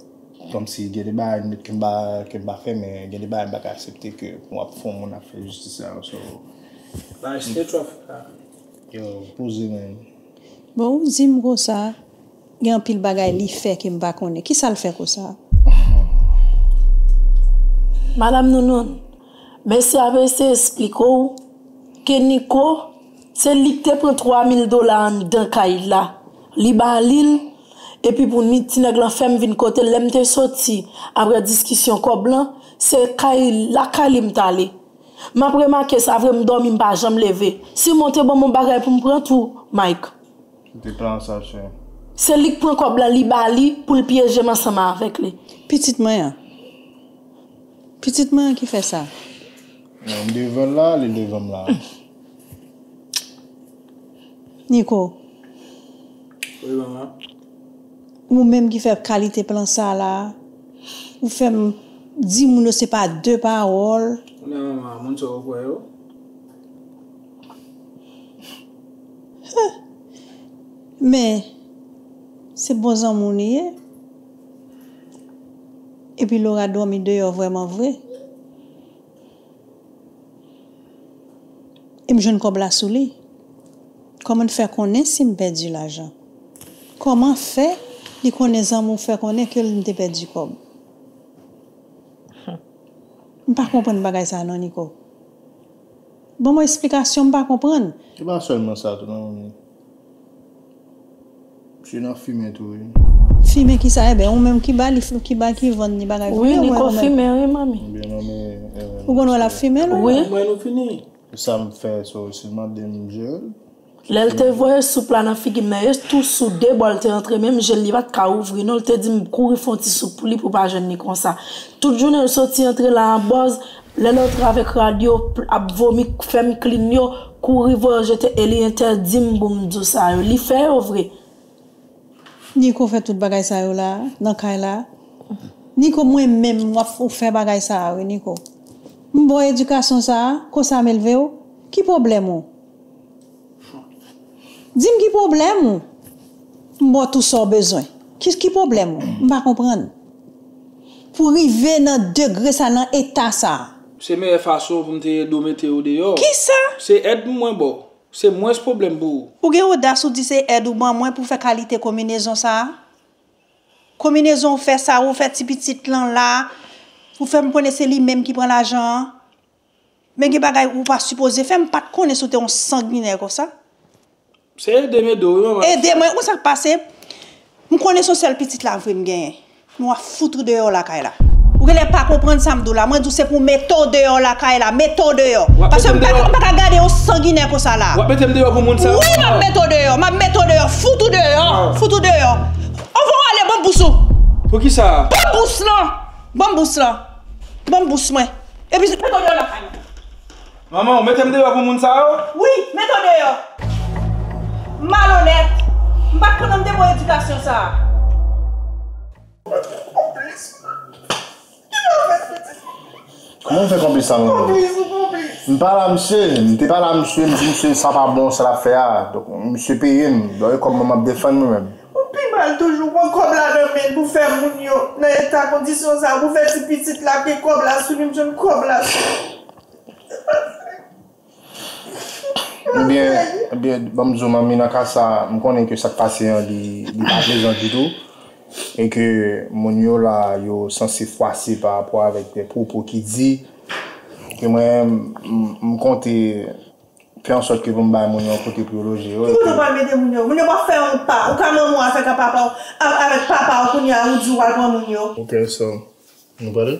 kòmsi gen de bagay ke m pa, ke m pa fè, men gen de bagay m pa ka aksepte ke w ap fè yon moun ap fè jistis la. So, bagay se twòp la. Yo, poze, man. Bon, ou di m konsa, gen anpil bagay li fè ke m pa konnen. Kisa l fè konsa? Madanm Nounoun, mesye ap eseye esplike w ke Niko, se li k te pran twa mil dola anndan kay la. Li ba li l, epi pou ni ti nèg lan fè m vin kote l. Lè m te soti, apre diskisyon kòb lan, se kay, lakay li m t ale. M ap remake sa vre, m dòmi, m pa janm leve. Si m te ban m yon bagay pou m pran tou, Mike. Kite plan sa, cheri. Se li k pran kòb la, li ba li pou l pyeje m ansanm avèk li. Pitit mwen an. Pitit mwen an ki fè sa. Non, m devan l la, li devan m la. Niko. Wi, manman. Ou menm ki fè kalite plan sa la. Ou fè m di moun yo se pa de pawòl. Kounye a, manman, moun sa w kwè yo? Men, se bon zanmi w li ye. Epi Laura dòmi deyò vrèman vre. E m jwenn kòb la sou li. Kòman l fè konnen si m pèdi lajan? Kòman fè li konnen zanmi w fè konnen ke m te pèdi kòb? M pa konprann bagay sa a non, Niko. Ban mwen esplikasyon, m pa konprann. Se pa sèlman sa tou non, manmi. Misye nan fimen tou, wi. Fimen kisa? Enben, ou menm ki ba li, ki ba, ki vann li bagay fimen, ou menm. Wi, Niko fimen, wi, manmi. Ebyen, manmi, eh, ou konn wè l ap fimen, wi. Wi. Mwen, nou fini. Sa m fè, so, si l mande m jel. Lè l te voye soup la nan figi m nan, e tou sou de bò l te antre, menm jel li pa t ka ouvri non, l te di m kouri fè yon ti soup pou li pou pa jwenn li konsa. Tout jounen l soti antre la an bòz, lè l antre avèk rad yo, ap vomi, fè m klin yo, kouri voye jete, e li entèdi m pou m di w sa yo. Li fè yo vre. Niko fè tout bagay sa yo la, nan kay la. Niko, mwen menm, w ap, ou fè bagay sa a, wi, Niko. M ba w edikasyon sa a, konsa m elve w, ki pwoblèm ou? Di m ki pwoblèm ou? M ba w tout sa w bezwen. Ki, ki pwoblèm ou? M pa konprann. Pou rive nan degre sa, nan eta sa. Se meyè fason pou m te ede w mete yo deyò. Kisa? Se èd mwen ba w. Se mwens pwoblèm pou ou. Ou gen odas ou di se èd ou ban mwen pou fè kalite konbinezon sa a? Konbinezon ou fè sa, ou fè ti pitit lan la, ou fè m konnen se li menm ki pran lajan an. Men gen bagay ou pa sipoze fè, m pa t konnen si w te yon sanginè konsa. Se ede m ede w, wi, manman. Ede mwen, ou sa k pase? M konnen se yon sèl pitit la vre m genyen. Men w ap fout ou deyò lakay la. Ou genlè pa konprann sa m di w la. Mwen di w se pou w mete w deyò lakay la. Mete w deyò. Paske m pa, m pa ka gade yon sanginè konsa la. W ap mete m deyò pou moun sa yo? Wi, m ap mete w deyò. M ap mete w deyò. Fout ou deyò. Fout ou deyò. Anvan w ale, ban m bous ou. Poukisa? Ban m bous lan. Ban m bous lan. Ban m bous mwen. Epi, mete w deyò lakay mwen. Manman, ou mete m deyò pou moun sa yo? Wi, mete w deyò. Malonèt. M pa t konn m te ba w edikasyon sa a. Konplis. Ki sa w fè pitit? Kòman m fè konplis sa, manman? Konplis, ou konplis. M pale a misye, m te pale a misye, m di misye sa pa bon, sa l ap fè a. Donk, misye peye m. Donk, e kòb mwen m ap defann mwen menm. Ou pi mal toujou, pran kòb la nan men l pou fè moun yo nan eta kondisyon sa a, pou fè ti pitit la, ke kòb la sou li, m jwenn kòb la sou li. Ebyen, ebyen, ban m di w, manmi, nan ka sa, m konnen ke sa k pase an, li, li pa plezan ditou. E ke moun yo la, yo sanse fwase pa rapò avèk de pwopo ki di, ke mwen, m, m konte fè an sòt ke pou m bay moun yo yon kote pou yo loje yo. Ki kote w pral mete moun yo? Moun yo p ap fè yon pa. Ou ka manman w avèk papa w, a-, avèk papa w kounye a, ou di w pral pran moun yo. Ok, so, nou pale?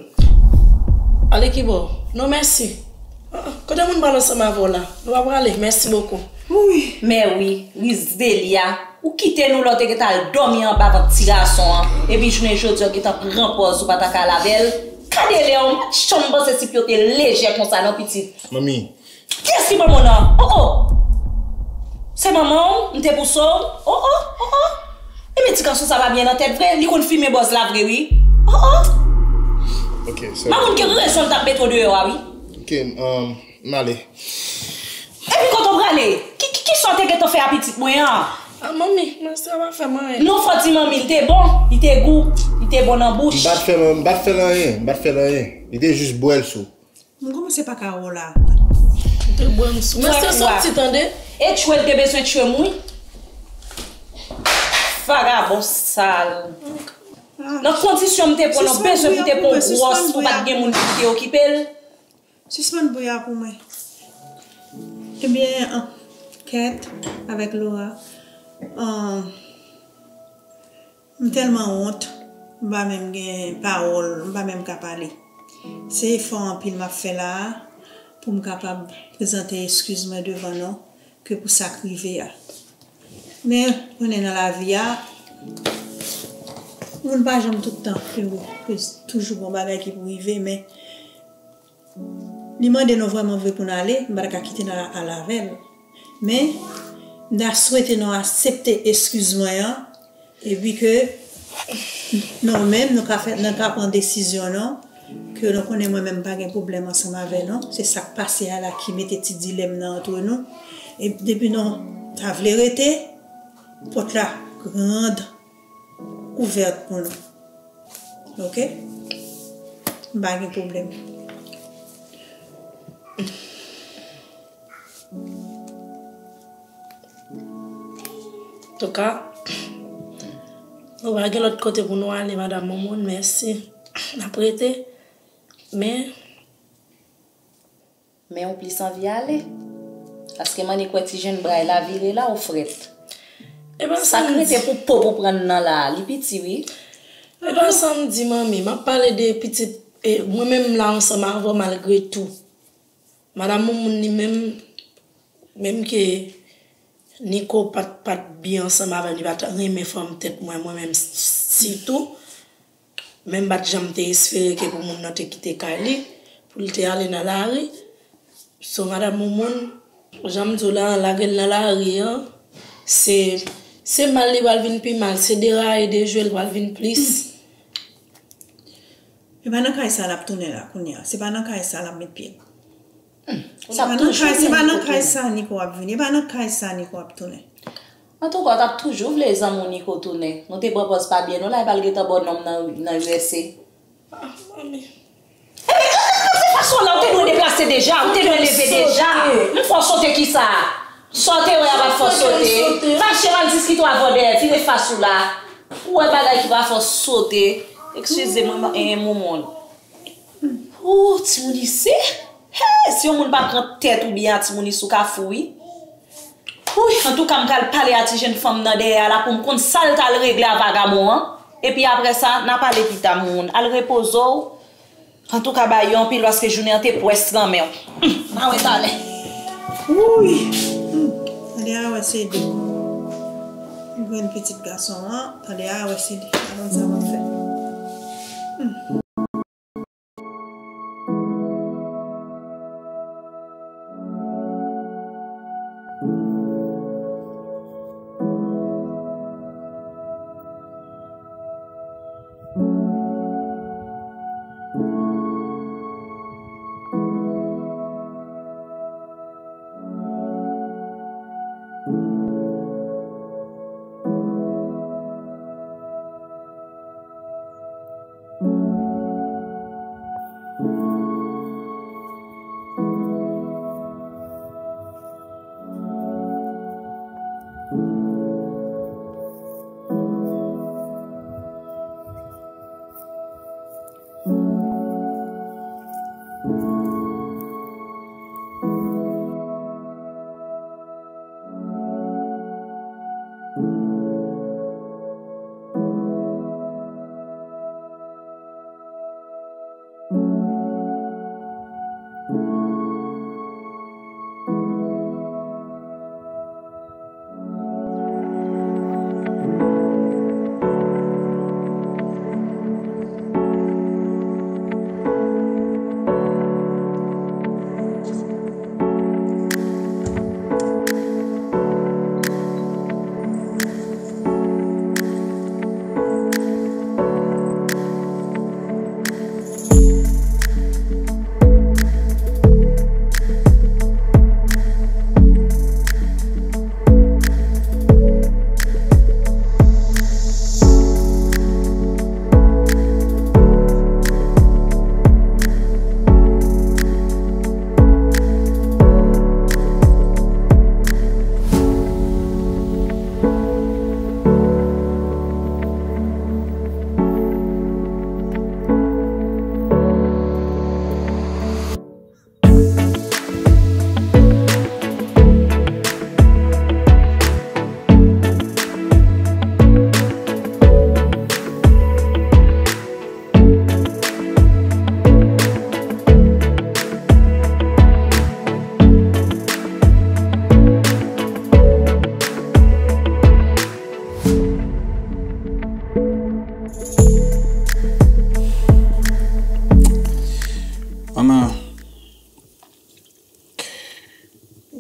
Ale kibò? Non, mèsi. Ah, kote moun pral ansanm avè w la? Nou pa prale. Mèsi bokou. Mè wi, Rizdelia, ou kite nou lè w te gentan al dòmi anba vant ti gason an, epi jounen jodi a w gentan pran pòz ou pa ta ka al avè l. Gade lè w, m pa t janm panse si pye w te lejè konsa non pitit. Manmi, Kiyès ki manman w nan? Oh oh! Se manman w, m te pouse w. Oh oh, oh oh! Ebyen ti gason sa pa byen nan tèt vre, li konn fimen bòz la vre wi. Oh oh! Ok, sè. Mamoun gen rezon l t ap mete w deyò a wi. Ok, um, m ale. Epi kote w prale? Ki, ki, ki sa w te gentan fè a pitit mwen an? Ah, manmi, mwen sa pa fè mwen anyen. Non fò di manmi, li te bon, li te gou, li te bon nan bouch. M pa t fè l, m pa t fè l anyen, m pa t fè l anyen. Li te jis bwè l sou. M kòmanse pa ka wè w la. Te bwè m sou. Mwen se soti tande. E tchwe l te bezwen tchwe m wi. Vagabon sal. Nan kondisyon m te pran nan bezwen pou te pran gwòs pou pa t gen moun ki te okipe l. Sispann bri a pou mwen. Ebyen, Kèt avèk Lora, m tèlman wont, m pa menm gen pawòl, m pa menm ka pale. Se efò anpil m ap fè la a pou m kapab prezante eskiz mwen devan nou ke pou sa k rive a. Men, konnen nan lavi a, moun pa janm tout tan heureux, ke toujou gon bagay ki pou rive, men li mande nou vrèman vre pou n ale, m pa t ka kite n al avè l. Men, m ta swete nou aksepte eskiz mwen an, epi ke nou menm, nou ka fè, nou ka pran desizyon nou, ke nou konnen mwen menm m pa gen pwoblèm ansanm avè nou. Se sa k pase a la ki mete ti dilèm nan antre nou. E depi nou ta vle rete, pòt la grand ouvèt pou nou. Ok? M pa gen pwoblèm. Antouka, nou pa gen lòt kote pou nou ale, madanm Moumoun, mèsi. N ap rete, men Men ou plis anvi ale. Paske m annik wè ti jennbra la vire la ou frèt. E pa sa Sa k m di. Rete pou po pou pran nan la, li piti wi. E pa sa m di manmi, m ap pale de pitit e, mwen menm m la ansanm avè w malgre tou. Madanm Moumoun li menm, menm ke Niko pa t pa t byen ansanm avè m, li pa t renmen fanm tèt mwen, mwen menm sitou. Men m pa t janm te espere ke pou moun nan te kite kay li, pou l te ale nan lari. So, madanm Moumoun, jan m di w la, lage l nan lari an, se, se mal li pral vin pi mal, se deraye dejwe l pral vin plis. E pa nan kay sa l ap tounen la kounye a. Se pa nan kay sa l ap met pye l. Se Sa pa nan toujou kay, se pa vle nan Niko kay tounen. Sa Niko ap vin. E pa nan kay sa Niko ap tounen. Antouka, w t ap toujou vle zanmi w Niko tounen. Nou te pran pòz pa byen, nou la, e pa l gentan ba w nonm nan, nan U S A. Ah, manmi. Ebyen, gade, gade fason la, ou te dwe deplase deja, ou te dwe leve deja. M fè w sote kisa? Sa w te wè a pa t fè w sote. Mache m al diskite w avè w dèyè, vire fas ou la. Ou wè bagay ki pa fè w sote. Eskize mwen, ma- eh, Moumoun. Ou, timoun isi. Hey, si yon moun pa pran tèt ou byen a timoun isi ou ka fou wi. Wi, antouka m pral pale a ti jenn fanm nan dèyè a la pou m konn sa l t al regle a vagabon an. Epi apre sa, n a pale pita Moumoun. Al repoze w. Antouka bay yo anpil paske jounen an te pwès nan men w. Hum, n a wè talè. Wouy! Hmm. Tande a wè se de. Grenn pitit gason an, tande a wè se de. Pa konn sa w ap fè.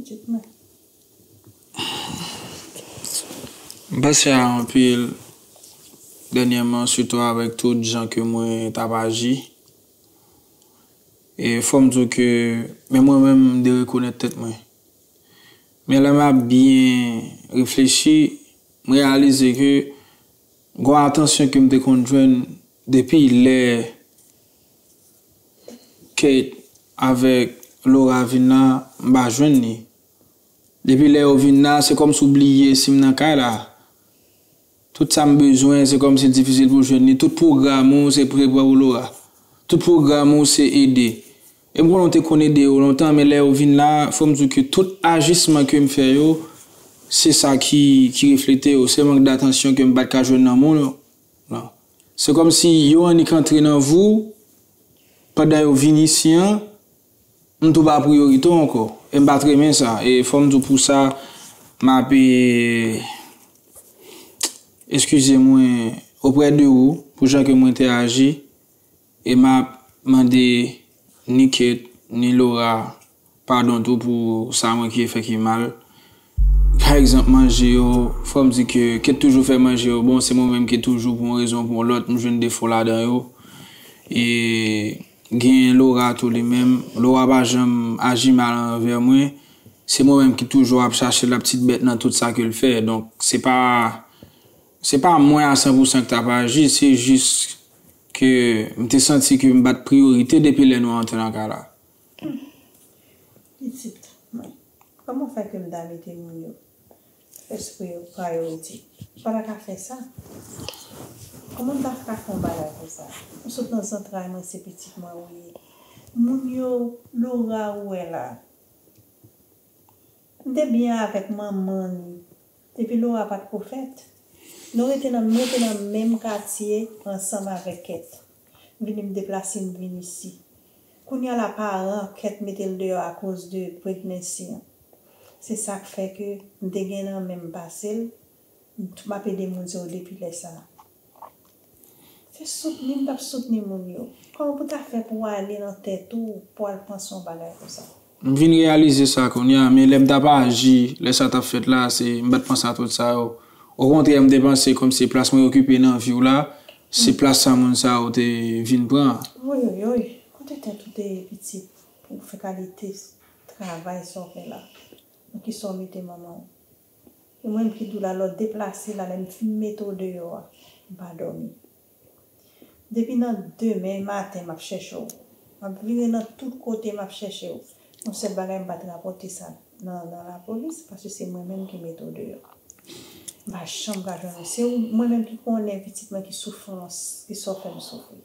M panse a anpil dènyèman, sitou avèk tout jan ke mwen t ap aji. E fò m di w ke, men mwen menm, m derekonèt tèt mwen. Men lè m ap byen reflechi, m reyalize ke gon atansyon ke m te konn jwenn depi lè Kate avèk Laura vin la, m pa jwenn li. Depi lè yo vin la, se kòmsi w bliye si m nan kay la. Tout sa m bezwen, se kòmsi l difisil pou w jwenn li. Tout pwogram ou, se prepare pou Laura. Tout pwogram ou, se ede. E m konnen w te konn ede yo lontan, men lè yo vin la, fò m di w ke tout ajisman ke m fè yo, se sa ki, ki reflete yo. Se mank datansyon ke m pa t ka jwenn nan moun yo. Non. Se kòmsi yo annik antre nan vi w, pandan yo vin isi an, m tou pa priyorite w ankò. E m pa t renmen sa. E fò m di w pou sa, m ap, e, eskize mwen oprè de ou, pou jan ke mwen te aji. E m ap mande ni Kate, ni Laura padon tou pou sa mwen ki fè ki mal. Pa egzanp, manje yo, fò m di ke Kate toujou fè manje yo bon, se mwen menm ki toujou, pou yon rezon ou pou yon lòt, m jwenn defo ladan yo. E gen Laura tou li menm. Laura pa janm aji mal anvè mwen. Se mwen menm ki toujou ap chache la petite bête nan tout sa ke l fè. Donk, se pa, se pa mwen a san pou san ki t ap aji, se jis ke m te santi ke m pa t priyorite depi lè nou antre nan kay la. Pitit mwen, kòman fè ke m ta mete moun yo first priority? M pa ta ka fè sa. Kòman m ta ka fè yon bagay konsa? Ou sot nan zantray mwen, se pitit mwen ou ye. Moun yo, Laura ou wè la. M te byen avèk manman li. Depi Laura pa t ko fèt, nou rete nan, m rete nan menm katye ansanm avèk Kèt. M vini, m deplase, m vin isi. Kounye a la, paran Kèt mete l deyò akoz de pregnancy an. Se sa k fè ke m te gen nan men m pase l, m ap ede moun sa yo depi lè sa a. Se soutni m t ap soutni moun yo. Kòman pou ta fè pou w ale nan tèt ou, pou w al panse yon bagay konsa? M vin reyalize sa kounye a, men lè m t ap aji, lè sa t ap fèt la, se, m pa t panse a tout sa yo. Okontrè, m te panse kòmsi plas mwen okipe nan vi w la, se plas sa moun sa yo te vin pran. Woyoyoy, kote tèt ou te ye pitit pou w fè kalite travay sa w fè la? Nan kisa w mete manman w? E mwen menm ki di w la, lè w deplase la, lè m fin mete w deyò a, m pa dòmi. Depi nan demen maten, m ap chèche w. M ap vire nan tout kote, m ap chèche w. Yon sèl bagay, m pa t rapòte sa nan, nan lapolis, paske se mwen menm ki mete w deyò. M pa janm ka jwenn ou. Se ou, mwen menm ki konnen pitit mwen ki soufrans, ki sa w fè m soufri.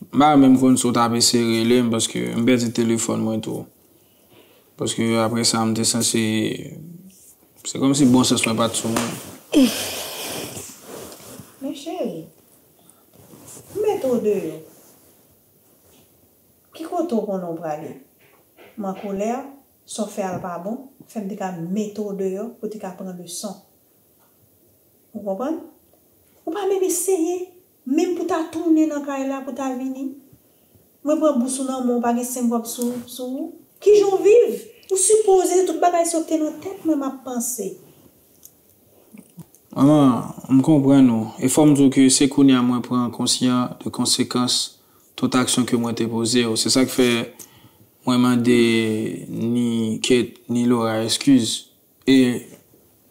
M pa menm konn si w t ap eseye rele m, paske m pèdi telefòn mwen tou. Paske apre sa, m te sanse, se kòmsi bon sans mwen pa t sou mwen. Men cheri, m mete w deyò. Ki kote w konnen w prale? M an kolè, sa w fè a l pa bon, fè m te ka mete w deyò pou w te ka pran leson. Ou konprann? Ou pa menm eseye, menm pou ta tounen nan kay la, pou ta vini. Mwen pran bous ou nan men w, pa gen senk kòb sou, sou ou. Kijan w viv? Ou sipoze, tout bagay sa yo te nan tèt mwen, m ap panse. Manman, m konprann ou. E fò m di w ke se kounye a mwen pran konsyan de konsekans tout aksyon ke mwen te poze yo. Se sa k fè mwen mande ni Kate, ni Laura eskiz. E,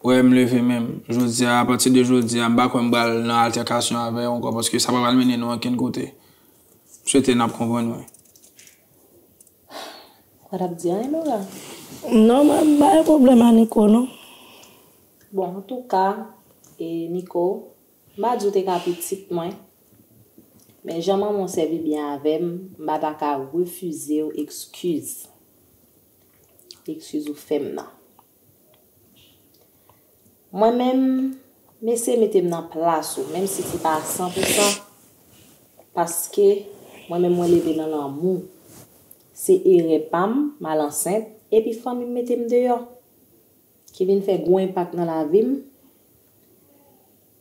wè, m leve men m. Jodi a, apati de jodi a, m pa kwè m pral nan altèkasyon avè yo ankò, paske sa pa pral mennen nou ankenn kote. M swete n ap konprann mwen. Ou pa t ap di anyen, Laura? Non, mwen, m pa gen pwoblèm a Nico, non. Bon, antouka, e, Nico, m pa di w te ka pitit mwen, men jan manman w sèvi byen avè m, m pa ta ka refize w eskiz. Eskiz ou fè m nan. Mwen menm, m eseye mete m nan plas ou, menm si se pa a san pou san, paske mwen menm mwen leve nan lanmou. Se erè pa m, m al ansent, epi fanmi m mete m deyò, ki vin fè gwo enpak nan lavi m.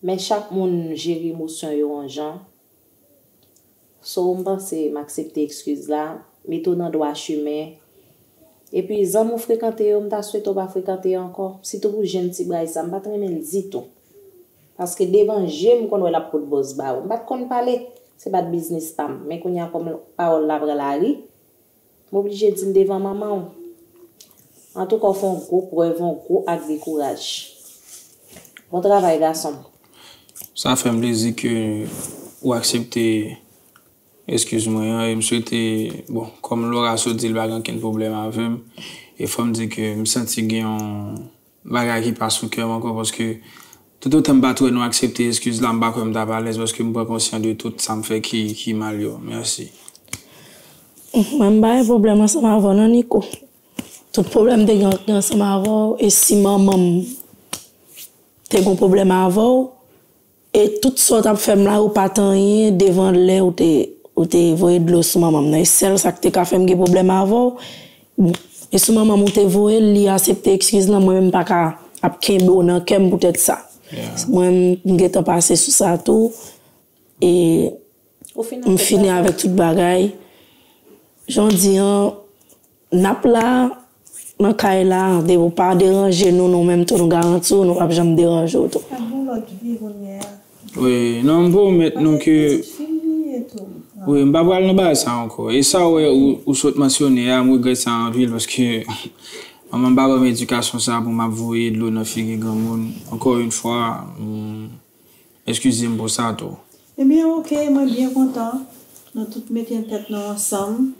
Men chak moun jere emosyon yo yon jan. So, m panse m aksepte eskiz la, mete w nan dwa chimen, Epi zanmi w frekante yo, m ta swete w pa frekante yo ankò. Sitou pou jèn ti bray sa, m pa t renmen l ditou. Paske devan je m, m konn wè l ap pot bòz ba ou. M pa t konn pale, se pa t biznis pa m. Men kounye a kòm pawòl la pran lari, m oblije di l devan manman w. Antouka, w fè yon gwo prèv, yon gwo ak de kouraj. Bon travay, gason m. Sa fè m plezi ke ou aksepte eskiz mwen an, e m swete, bon, kòm Laura sot di l pa gen okenn pwoblèm avè m, e fò m di ke m santi gen yon bagay ki pa sou kè m ankò, paske toutotan m pa t wè nou aksepte eskiz la, m pa kwè m t ap alèz, paske m pran konsyan de tout sa m fè ki, ki mal yo. Mèsi. Mwen, m pa gen pwoblèm ansanm avè w non, Nico. Tout pwoblèm m te gen ansanm avè w, e si manman m te gen pwoblèm avè w, e tout sa w t ap fè m la, ou pa t anyen devan lè ou te, ou te voye dlo sou manman m nan. E sèl sa k te ka fè m gen pwoblèm avè w, e sou manman m ou te voye l, li aksepte eskiz lan, mwen menm m pa ka ap kenbe w nan kè m poutèt sa. Mwen, m gentan pase sou sa tou. E m fini avèk tout bagay. Jan w di an, n ap la, nan kay la, depi w pa deranje nou, nou menm tou nou garanti w, nou p ap janm deranje w tou. Ap gen lòt vi kounye a. Wi, non, m pwomèt nou ke. Fini e tou. Wi, m pa pral nan bagay sa ankò. E sa w wè ou, ou sot mansyone a, m regrèt sa anpil paske manman m pa ban m edikasyon sa pou m ap voye dlo nan figi granmoun. Ankò yon fwa, m Eskize m pou sa tou. Ebyen, oke, mwen byen kontan. Nou tout mete tèt nou ansanm.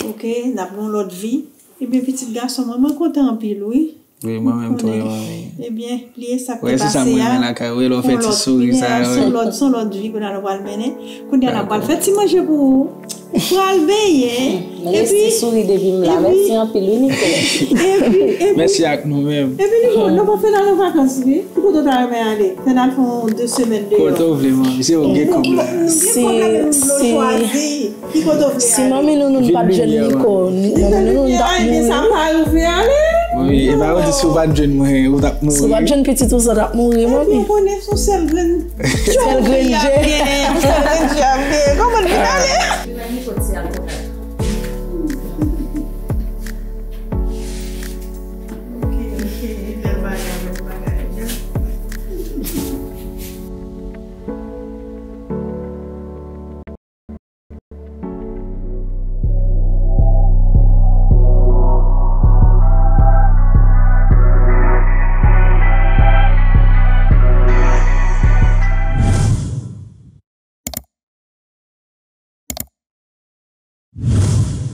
Oke, n ap gen yon lòt vi. Ebyen, pitit gason mwen, mwen kontan anpil, wi. Wi, mwen menm tou, wi, manmi. Ebyen, bliye sa k te pase a. Wi, se sa mwen renmen lakay ou, lè w fè ti souri sa yo. Se yon lòt, se yon lòt vi kounye a nou pral mennen. Kounye a n ap pral fè ti manje pou ou. Pral benyen. M resi souri depi m la. Mèsi anpil, wi, Nico. Epi, epi, Mèsi ak nou menm. Epi, Nico, nou pa fè nan vakans, wi. Ki kote w ta renmen ale? Fè n al fè yon de semèn deyò. Kote w vle, manmi. Se ou gen kòb la. Si, si, si manmi nou, nou pa t jwenn Nico, manmi nou, nou t ap mouri. Manmi, e pa yo di si w pa t jwenn mwen, ou t ap mouri. Si w pa t jwenn pitit ou, sa t ap mouri, manmi. Ou konnen se yon sèl grenn Sèl grenn je. Sèl grenn je ap genyen. Kòman l vin ale?